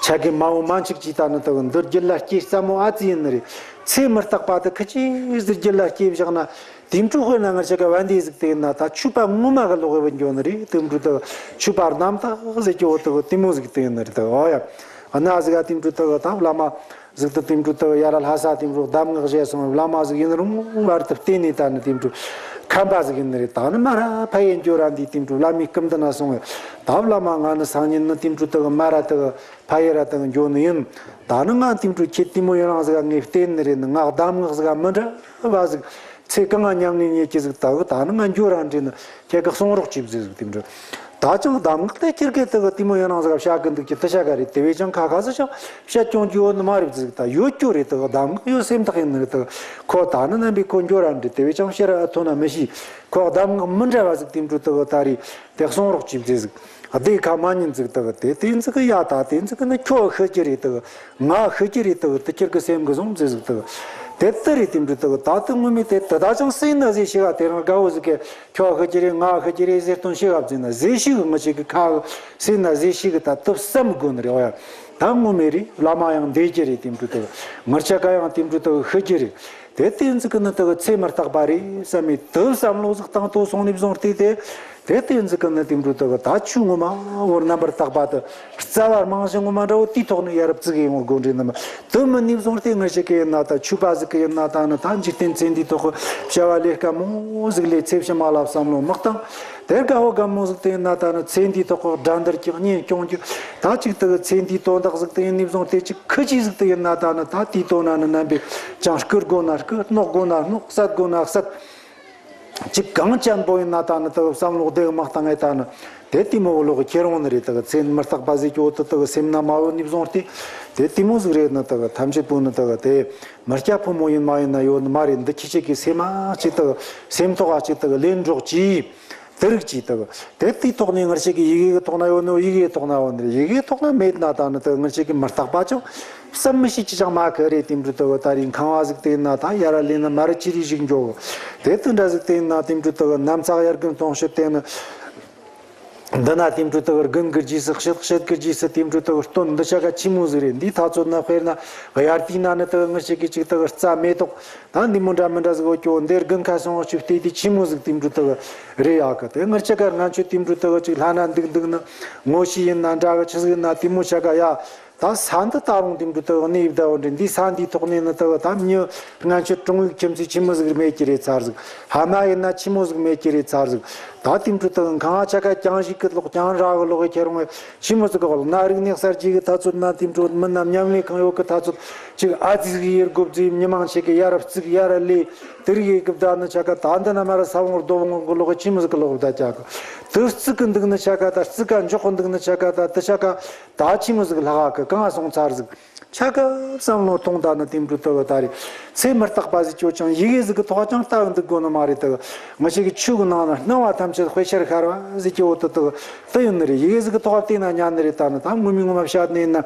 ཆ་གི་མ་འོ་མ་འཆིག་ཅིག་ད་ནི་དེ་གི་འདི་རྒྱུད་ལ་སྐྱེ་ཙམ་མོ་ཨ་ཙི་ཡིན་ནི་རེད། ཚེ་མི་རྟག་པ་དེ་ཁི་ཅི་ཟིག་རྒྱུད་ལ་སྐྱེ་བཞག་ན་དེ་འཕྲོ་དཔེར་ན་ང་ཆ་ག་བན་དེ་ཟིག་དེ་ཡིན་ན་ད་ཆོས་པ་ངོ་མ་གི་ལོག་གི་བུད་འགྱོ་ནི་རེད། དེ་འཕྲོ་དེ་གི་ཆོས་པ་རྣམ་དག་ཟེར་གྱི་འོ་དེ་གི་དེ་མོ་ཟིག་དེ་ཡིན་ནི་རེད། དེ་གི་འོ་ཡ་གནའ་ཟིག་ག་དེ་འཕྲོ་དེ་གི་ད་བླ་མ། ཟིག་ཏུ་དེ་འཕྲོ་དག་ཡ་ར་ལྷ་ས་དེ་འཕྲོ་གདམས་ངག་བཞེས་སོང་བླ་མ་ཟིག་ཡིན་རུང་བར་དུ་བལྟས་ནས་ད་ནི་དེ་འཕྲོ་ཁམས་པ་ཟིག་ཡིན་ནི་རེད། ད་ནི་མ་ར་ཕ་ཡེ་འགྱོ་ར་འདི་དེ་འཕྲོ་བླ་མའི་སྐུ་མདུན་ན་སོང་བས་ད་བླ་མ་ང་ནི་སང་ཉིན་ནི་དེ་འཕྲོ་དག་མ་ར་དག་ཕ་ཡེ་ར་དག་འགྱོ་ནི་ཡིན། ད་ནི་ང་དེ་འཕྲོ་ཁྱེད་དེ་མོ་ཡིན་རང་ཟིག་ངས་བལྟས་ནི་རེད། ནི་ང་གདམས་ངག་ཟིག་མི་འདྲ་བ་ཟིག་ཚེ་གང་ང་ཉམས་ལེན་ཉེ་ཀྱི་ཟིག་དག་ད་ནི་ང་འགྱོ་ར་འདྲེ་ནི། ཁྱེད་ཀྱི་གསུང་རོགས་ཅིག་བཟོས་ཟིག་དེ་འདྲ། ད་ཅང་གདམས་ངག་དེ་ཁྱེད་ཀྱི་དེ་གི་དེ་མོ་ཡང་རང་ཟིག་བཤད་གི་འདུག་ཀྱི་དེ་བཤད་ག་རེད། དེ་བས་ཀྱང་ཁ་ཁ་ཟིག་ཅང་བཤད་ཀྱང་རྒྱུ་ཡོད་ནི་མ་རེད་ཟིག་ད་ཡོད་རྒྱུ་རེད། དེ་གི་གདམས་ངག་ཡོད་སེམས་ཐག་ཡིན་ནི་རེད། དེ་གི་ཁོ་ད་ནི་རྣམ་པའི་ཁོ་འགྱོ་ར་འདྲི་དེ་བས་ཀྱང་བཤད་ར་ཐོན་ན་མི་ཤེས། ཁོ་གདམས་ངག་མི་འདྲ་བ་ཟིག་དེ་འདྲ་དེ་གི་ད་རེད། དེ་གསུང་རོགས་ཅིག་བཟོས་ཟིག་དེ་ཁ་མ་ཉིན་ཟིག་དེ་གི་དེ་དེ་ཟིག་གི་ཡ་ད་དེ་ཟིག་གི་ནི་ཁྱོད་ཤི་རྒྱུ་རེད། དེ་གི་ང་ཤི་རྒྱུ་རེད། དེ་གི་དེ་ཁྱེད་ཀྱི་སེམས་གི་བཟུང་བཟོས་ཟིག་དེ་གི་དེ་དེ་རེད། དེ་འདྲ་དེ་གི་ད་དེ་ངོ་མས་དེ་དེ་ད་ཅང་སེམས་ན་ཟེ་ཤི་ག་དེ་རང་དགའ་བོ་ཟིག་གི་ཁྱོད་ཤི་རྒྱུ་རེད། ང་ཤི་རྒྱུ་རེད་ཟེར་དོན་ཤི་ག་བརྩིས་ན་ཟེ་ཤི་གི་ངི་ཅིག་གི་ཁ་གི་སེམས་ན་ཟེ་ཤི་གི་ད་དེ་བསམ་དགོས་ནི་རེད། འོ་ཡ་ད་ངོ་མས་རེད། བླ་མ་ཡང་འདས་རྒྱུ་རེད། དེ་འདྲ་དེ་གི་ངི་ཆ་ག་ཡང་དེ་འདྲ་དེ་གི་ཤི་རྒྱུ་རེད། དེ་དེ་ཟིག་གི་ནི་དེ་གི་ཚེ་མི་རྟག་པ་རེད་བསམ་མེད་དེ་བསམ་བློ་ཟིག་བཏང་དོ་སོང་ནས་བཟུང་སྟེ་དེ། དེ་དེ་ཟིག་གི་ནི་དེ་འདྲ་དེ་གི་ད་ཆུ་ངོ་མ་བོར་རྣམ་པར་དག་པ་དེ་རྩ་བ་རྨང་གཞི་ངོ་མ་འདྲ་བོ་དེའི་ཐོག་ནས་ཡ་རབས་བརྩི་གི་ཡོང་དགོས་འདྲེ་ནི་མ་དེ་མི་ནས་བཟུང་སྟེ་ངི་ཞིག་གི་ཡིན་ན་ད་ཆོས་པ་ཟིག་གི་ཡིན་ན་ད་ནི་ད་འཇིག་རྟེན་ཚེ་འདིའི་ཐོག་གི་བྱ་བ་ལས་ཀ་མང་ཟིག་ལས་ཚེ་ཕྱི་མ་ལ་བསམ་བློ་མི་བཏང་། དེ་དགའ་བོ་དགའ་མོ་ཟིག་དེ་ཡིན་ན་ད་ནི་ཚེ་འདིའི་ཐོག་གི་དགྲ་འདུལ་གྱི་གཉེན་སྐྱོང་རྒྱུ་ད་ཅིག་དེ་གི་ཚེ་འདིའི་དོན་དག་ཟིག་དེ་ཡིན་ནས་བཟུང་སྟེ་ཅིག་ཁི་ཅིག་ཟིག་དེ་ཡིན་ན་ད་ནི་ད་དེའི་དོན་ན་ནི་རྣམ་པས་ཀྱང་རྐུ་དགོས་ན་རྐུ། སྣོག་དགོས་ན་སྣོག་བསད་དགོས་ན་བསད། ཅིག་གང་ཅན་པོ་ཡིན་ན་ད་ནི་དག་བསམ་བློ་བདེ་མ་བཏང་ངེ་ད་ནི་དེ་དེ་མོ་བོ་ལོག་ཁྱེར་འོང་ནི་རེད། དག་ཚེ་མི་རྟག་པ་ཟེར་གྱི་འོ་དེ་དག་སེམས་ན་མ་ཡོད་ནས་བཟུང་སྟེ་དེ་དེ་མོ་ཟིག་རེད། ནི་དག་ཐམས་ཅད་པོ་ནི་དག་དེ་མི་སྐྱ་ཕོ་མོ་ཡིན་མ་ཡིན་ན་ཡོད་ནི་མ་རེད། འདི་ཁྱེད་ཅིག་གི་སེམས་མ་ཅིག་དག་སེམས་ཐོག་ཨ་ཅིག་དག་ལེན་འགྲོགས་ཀྱིས། དེ་རིགས་ཀྱིས་དག་དེ་དེའི་ཐོག་ནས་ངར་ཅིག་གི་ཡི་གེ་གི་ཐོག་ན་ཡོད་ནོ། ཡི་གེའི་ཐོག་ན་ཡོད་ནི་རེད། ཡི་གེའི་ཐོག་ན་མེད་ན་ད་ནི་དག་ངར་ཅིག་གི་མི་རྟག་པ་ཅང་བསམ་མི་ཤེས་ཀྱི་ཅང་མ་གི་རེད། དེ་འདྲ་དག་ད་རིང་ཁང་བ་ཟིག་དེ་ན་ད་ཡ་ར་ལེན་ན་མ་ར་ཅི་རིགས་ཞིག་འགྱོ་གི་དེ་དེ་འདྲ་ཟིག་དེ་ན་དེ་འདྲ་དག་ནམ་ཚག་ཡར་རྒན་གཏོང་ཤོད་དེ་ནི། འདི་ན་དེ་འདྲ་དག་རྒན་གི་རྗེས་སུ་བཤད། བཤད་གི་རྗེས་སུ་དེ་འདྲ་དག་སྟོན་འདི་ཆ་ག་ཆི་མོ་ཟིག་རེད། འདིའི་ཐ་ཚོད་ན་དཔེར་ན་དབྱར་དུས་ན་ནི་དག་ངི་ཞིག་གི་ཅིག་དག་རྩྭ་མེ་ཏོག་ད་འདི་མོ་འདྲ་མི་འདྲ་ཟིག་འོ་ཀྱོ་འདིར་རྒན་ཁ་སོང་བ་ཅིག་བལྟས་དེ་ཆི་མོ་ཟིག་དེ་འདྲ་དག་རེད་ཡ་གི་དེ་ངི་ཆ་ག་ང་ཆོས་དེ་འདྲ་དག་ཅིག་ལྷ་ན་འདུག་འདུག་ནི་ངོ་ཤེས་ཡིན་ན་འདྲ་གི་ཆི་ཟིག་ན་དེ་མོ་ཆ་ག་ཡ། ད་ས་འདི་ད་རུང་དེ་འདྲ་དག་གནས་བསྡད་འོ་འདྲ། འདི་ས་འདིའི་ཐོག་ནས་ནི་དག་ད་མྱི་སྔན་ཆད་གྲོང་ཡུལ་ཁྱིམ་མཚེས་ཆི་མོ་ཟིག་མེད་ཀྱི་རེད་ཚར་ཟིག་ཕ་མ་ཡིན་ན་ཆི་མོ་ཟིག་མེད་ཀྱི་རེད་ཚར་ཟིག་ད་དེ་འདྲ་དག་ཁང་བ་ཆ་ག་རྐྱང་ཞིག་གི་ལོག་རྐྱང་ར་གི་ལོག་གི་ཁྱེར་འོང་ཆི་མོ་ཟིག་གི་ལོག་ན་རིག་གནས་གསར་བརྗེ་གི་ཐ་ཚོད་ན་དེ་འདྲ་མི་ན་མཉམ་ལས་ཁང་ཡོད་གི་ཐ་ཚོད་ཅིག་ཨ་ཙི་ཟིག་ཡེར་དགོ་བརྩིས། མྱི་མང་ཆེ་གི་ཡ་ར་བརྩིགས་ཡ་ར་ལས་དེ་རིགས་ཡེ་གི་བསྡད་ནི་ཆ་ག་ད་འདི་ན་མ་ར་ས་བོང་རྡོ་བོང་གི་ལོག་གི་ཆི་མོ་ཟིག་གི་ལོག་བསྡད་ཀྱ་གི་དེ་བརྩིགས་གི་འདུག་ནི་ཆ་ག་ད་བརྩིགས་ག་འཇོག་གི་འདུག་ནི་ཆ་ག་ད་དེ་ཆ་ག་ད་ཆི་མོ་ཟིག་ལྷག་གི་གང་སོང་ཚར་ཟིག་ཆ་ག་བསམ་བློ་གཏོང་ད་ནི་དེ་འདྲ་དག་ད་རེད། ཚེ་མི་རྟག་པ་ཟིག་ཅོ་ཅང་ཡི་གེ་ཟིག་གི་ཐོག་ཀྱང་ལྟ་འདུག་དགོས་ནི་མ་རེད་དག་ང་ཞིག་གི་ཆོས་གི་ནང་ན་སྣང་བ་ཐམས་ཅད་དཔེ་ཆར་ཤར་བ་ཟིག་གི་འོ་དེ་དག་དེ་ཡིན་ནི་རེད། ཡི་གེ་ཟིག་གི་ཐོག་བལྟས་ན་ཉན་ནི་རེད། ད་ནི་ད་ངོ་མའི་ངོ་མ་བཤད་ནས་ན།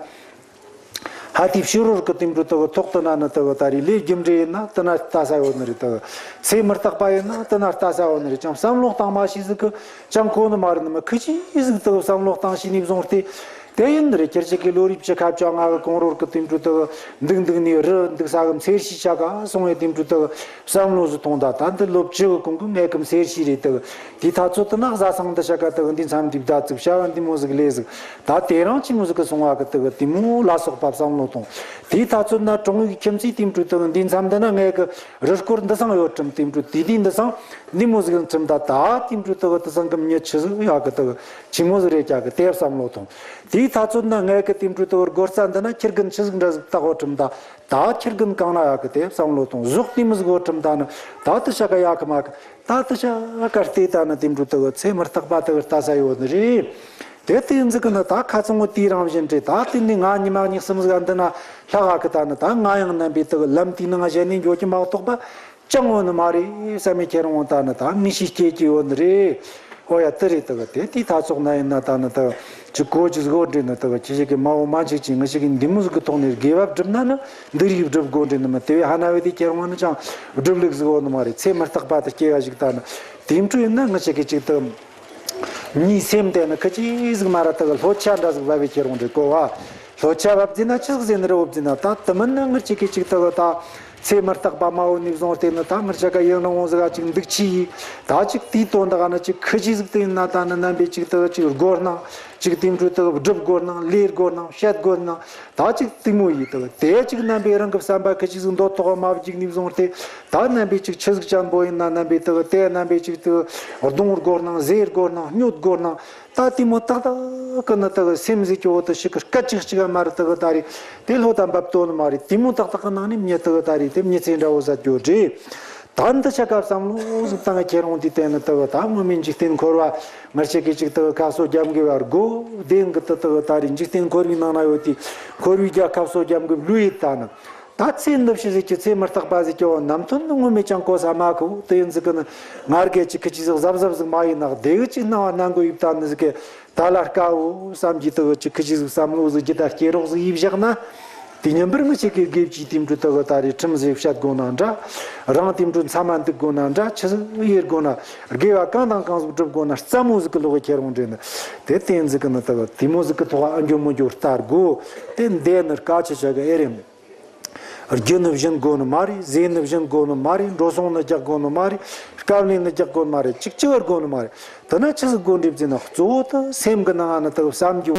ཧ་དེ་ཕྱི་རོལ་གི་དེ་འདྲ་དག་ཐོག་ཏུ་ན་ནི་དག་ད་རེད། ལས་རྒྱུ་འབྲས་ཡིན་ན་དེ་ན་ལྟ་ས་ཡོད་ནི་རེད་དག་ཚེ་མི་རྟག་པ་ཡིན་ན་དེ་ན་ལྟ་ས་ཡོད་ནི་རེད། ཅང་བསམ་བློ་བཏང་མ་ཤེས་ཟིག་གི་ཅང་གོ་ནི་མ་རེད། ནི་མི་ཁི་ཅི་ཟིག་དག་བསམ་བློ་བཏང་ཤེས་ནས་བཟུང་སྟེ། དེ་ཡིན་ནི་རེད། ཁྱེད་ཅག་གི་ལོ་རིམ་བཅུ་ཁ་བཅོ་ལྔ་གི་གོང་རོལ་གི་དེ་འདྲ་དག་འདུག་འདུག་ནས་རི་འདུག་ས་གི་མཚེར་ཤི་ཆ་ག་སོང་བའི་དེ་འདྲ་དག་བསམ་བློ་ཟིག་ཐོང་ད། ད་འདི་ལོ་བཅུ་གི་གོང་གི་ངའི་གི་མཚེར་ཤི་རེད་དག་དེའི་ཐ་ཚོད་དུ་ན་བཟའ་ཚང་འདི་ཆ་ག་དག་འདི་མཚམས་འདི་བདའ་ཙིག་བྱ་བ་འདི་མོ་ཟིག་ལས་ཟིག་ད་དེ་རང་ཆི་མོ་ཟིག་གི་སོང་བ་གི་དག་དེ་མོ་ལ་སོགས་པ་བསམ་བློ་ཐོང་། དེའི་ཐ་ཚོད་ན་གྲོང་ཡུལ་ཁྱིམ་མཚེས་དེ་འདྲ་དག་འདི་མཚམས་འདི་ན་ངའི་གི་རི་སྐོར་འདི་སང་ཡོད་ཁྲིམས་དེ་འདྲ་དེ་དེ་འདི་སང་འདི་མོ་ཟིག་ཁྲིམས་ད། ད་དེ་འདྲ་དག་དེ་སང་གི་མྱི་ཆི་ཟིག་ཡོད་གི་དག་ཆི་མོ་ཟིག་རེད་ཀྱ་གི་དེ་བསམ་བློ་ཐོང་། དེའི་ཐ་ཚོད་ན་ངའི་གི་དེ་འདྲ་དག་སྒོ་རྩ་འདི་ན་ཁྱི་རྒན་ཆི་ཟིག་འདྲ་ཟིག་བཏགས་བ་ཁྲིམས་ད། ད་ཁྱི་རྒན་གང་ན་ཡོད་གི་དེ་བསམ་བློ་ཐོང་། གཟུགས་དེ་མོ་ཟིག་བོ་ཁྲིམས་ད་ནི་ད་དེ་ཆ་ག་ཡོད་གི་མ་གི་ད་དེ་ཆ་ག་བལྟས་ད་ནི་དེ་འདྲ་དག་ཚེ་མི་རྟག་པ་དག་ལྟ་ས་ཡོད་ནི་རེད། དེ་དེ་ཟིག་གི་ནི་ད་ཁ་ཚང་བོ་དེའི་རང་བཞིན་རེད། ད་དེ་ནི་ང་ཉི་མ་གཉིས་གསུམ་ཟིག་འདི་ན་ལྷག་ག་གི་ད་ནི་ད་ང་ཡང་རྣམ་པའི་དག་ལམ་དེའི་ནང་ཞལ་ནས་འགྱོ་གི་མ་གཏོགས་པ་ཅང་ཡོད་ནི་མ་རེད་བསམ་མི་ཁྱེད་རང་ད་ནི་ད་ངེས་ཤེས་སྐྱེ་གི་ཡོད་ནི་རེད། ཨོ་ཡ་དེ་རེད། དག་དེ་དེའི་ཐ་ཚོགས་ན་ཡིན་ན་ད་ནི་དག་ཅིག་གོ་ཅི་ཟིག་འོ་འདྲེ་ནི་དག་ཅི་ཞིག་གི་མ་འོ་མ་འཇིག་ཅིང་ངེས་ཤེས་ཀྱི་འདི་མོ་ཟིག་གི་ཐོག་ནས་དགེ་བ་བསྒྲུབ་ན་ནི་འདི་རིགས་བསྒྲུབ་དགོ་འདྲེ་ནི་མི་དེ་བས་ཧ་ན་བས་དེ་ཁྱེད་རང་ནི་ཅང་སྒྲུབ་ལུགས་ཟིག་འོ་ནི་མ་རེད། ཚེ་མི་རྟག་པ་དེ་སྐྱེ་བ་ཞིག་ད་ནི་དེ་འཕྲོ་ཡིན་ན་ངེས་ཤེས་ཀྱི་ཅིག་དག་མྱིའི་སེམས་དེ་ནི་ཁི་ཅི་ཟིག་མ་ར་དག་ལྷོ་ཆ་འདྲ་ཟིག་བབ་བའི་ཁྱེད་རང་འདྲ་གོ་བ། ལྷོ་ཆ་བབ་ཟིན་ན་ཆི་ཟིག་ཟིན་རེ་བོ་ཟིན་ན་ད་དུ་མིན་ན་ངར་ཅིག་གི་ཅིག་དག་ད་ཚེ་མི་རྟག་པ་མ་བོ་ནས་བཟུང་སྟེ་ནི་ད་ངར་ཅག་ག་ཡང་ན་འོང་ཟིག་ག་ཅིག་འདུག་ཅི་ཡི་ད་ཅིག་དེའི་དོན་དག་ན་ཅིག་ཁི་ཅི་ཟིག་དེ་ཡིན་ན་ད་ནི་རྣམ་པའི་ཅིག་དག་ཅིག་སྒོ་སྣང་ཅིག་དེ་འཕྲོ་དག་སྒྲུབ་སྒོ་སྣང་ལས་སྒོ་སྣང་བཤད་སྒོ་སྣང་ད་ཅིག་དེ་མོ་ཡི་དག་དེ་ཅིག་རྣམ་པའི་རང་གི་བསམ་པ་ཁི་ཅི་ཟིག་འདོད་ཐོག་མ་བརྒྱུག་ནས་བཟུང་སྟེ། ད་རྣམ་པའི་ཅིག་ཆི་ཟིག་ཅན་པོ་ཡིན་ན་རྣམ་པའི་དག་དེ་རྣམ་པའི་ཅིག་དག་གདོང་སྒོ་སྣང་ཟས་སྒོ་སྣང་སྨྱོ་སྒོ་སྣང་ད་དེ་མོ་ཏག་ཏག་གི་ནི་དག་སེམས་ཟིག་གི་འོག་ཏུ་ཞིག་གི་སྐད་ཅིག་གཅིག་མ་རེད་དག་ད་རེད། དེ་ལྷོ་ད་འབབ་དོ་ནི་མ་རེད། དེ་མོ་ཏག་ཏག་གི་ནང་ནས་མྱི་དག་ད་རེད། དེ་མྱི་ཚེ་འདྲ་བོ་ཟ་རྒྱུ་རེད། ད་འདི་ཆ་སྐབས་བསམ་བློ་ཟིག་བཏང་ཁྱེད་རང་དེ་བལྟས་ནི་དག་ད་ངོ་མའི་འཇིག་རྟེན་འཁོར་བ་ངར་ཆེ་གི་ཅིག་དག་ཁ་གསོ་རྒྱབ་འགི་བར་སྒོ་བདེན་གི་དུ་དག་ད་རེད། འཇིག་རྟེན་འཁོར་བའི་ནང་ན་ཡོད་དེ་འཁོར་བའི་རྒྱལ་ཁབ་གསོ་རྒྱབ་འགི་ལུས་ཡིད་ད་ནི། ད་ཚེ་འདི་ཕྱི་ཟིག་གི་ཚེ་མི་རྟག་པ་ཟིག་གི་འོ་ནམ་ཐོན་ནི་ངོ་མས་ཀྱང་གོ་ས་མ་ཁུ་དེ་ཡིན་ཟིག་གི་ནི་ང་རྒྱལ་གྱི་ཁི་ཅི་ཟིག་གཟབ་གཟབ་ཟིག་མ་ཡིན་ན་བདེ་གི་ཅིག་སྣང་བ་སྣང་གི་ཡིབ་ད་ནི་ཟིག་གི་ད་ལ་དཀའ་བོ་བསམ་གྱི་དུ་གི་ཅིག་ཁི་ཅི་ཟིག་བསམ་བློ་ཟིག་ཇི་ལྟར་སྐྱེ་རོགས་ཟིག་ཡིབ་བཞག་ན། དེ་ཉིན་པར་ངི་ཆེ་གི་དགེ་བཅུའི་དེ་འཕྲོ་དུ་གི་ད་རེ་ཁྲིམས་ཟིག་བཤད་དགོ་ན་འདྲ། རང་དེ་འཕྲོ་མཚམས་མ་འདུག་དགོ་ན་འདྲ། ཆི་ཟིག་ཡེར་དགོ་ན་དགེ་བ་གང་དང་གང་ཟིག་སྒྲུབ་དགོ་ན་རྩ་མོ་ཟིག་གི་ལོག་གི་ཁྱེར་འོང་འདྲེ་ནི། དེ་བསྟན་ཟིག་གི་ནི་དུ་གི་དེ་མོ་ཟིག་གི་ཐོག་ཨ་འགྱོ་མོ་འགྱོ་ལྟ་དགོ། དེ་འདས་ནི་དཀའ་ཆེ་ཆ་གི་ཨེ་རེད། རྒྱུ་ནི་བྱིན་དགོ་ནི་མ་རེད། ཟས་ནི་བྱིན་དགོ་ནི་མ་རེད། འགྲོ་སོང་ནི་རྒྱག་དགོ་ནི་མ་རེད། སྐབས་ལེན་ནི་རྒྱག་དགོ་ནི་མ་རེད། ཅིག་ཅི་བར་དགོ་ནི་མ་རེད། དེ་ན་ཆི་ཟིག་དགོ་འདྲེ་བརྩིས་ན་གཙོ་བོ་དུ་སེམས་གི་ནང་ང་ནི་དུ་བསམ་རྒྱུ།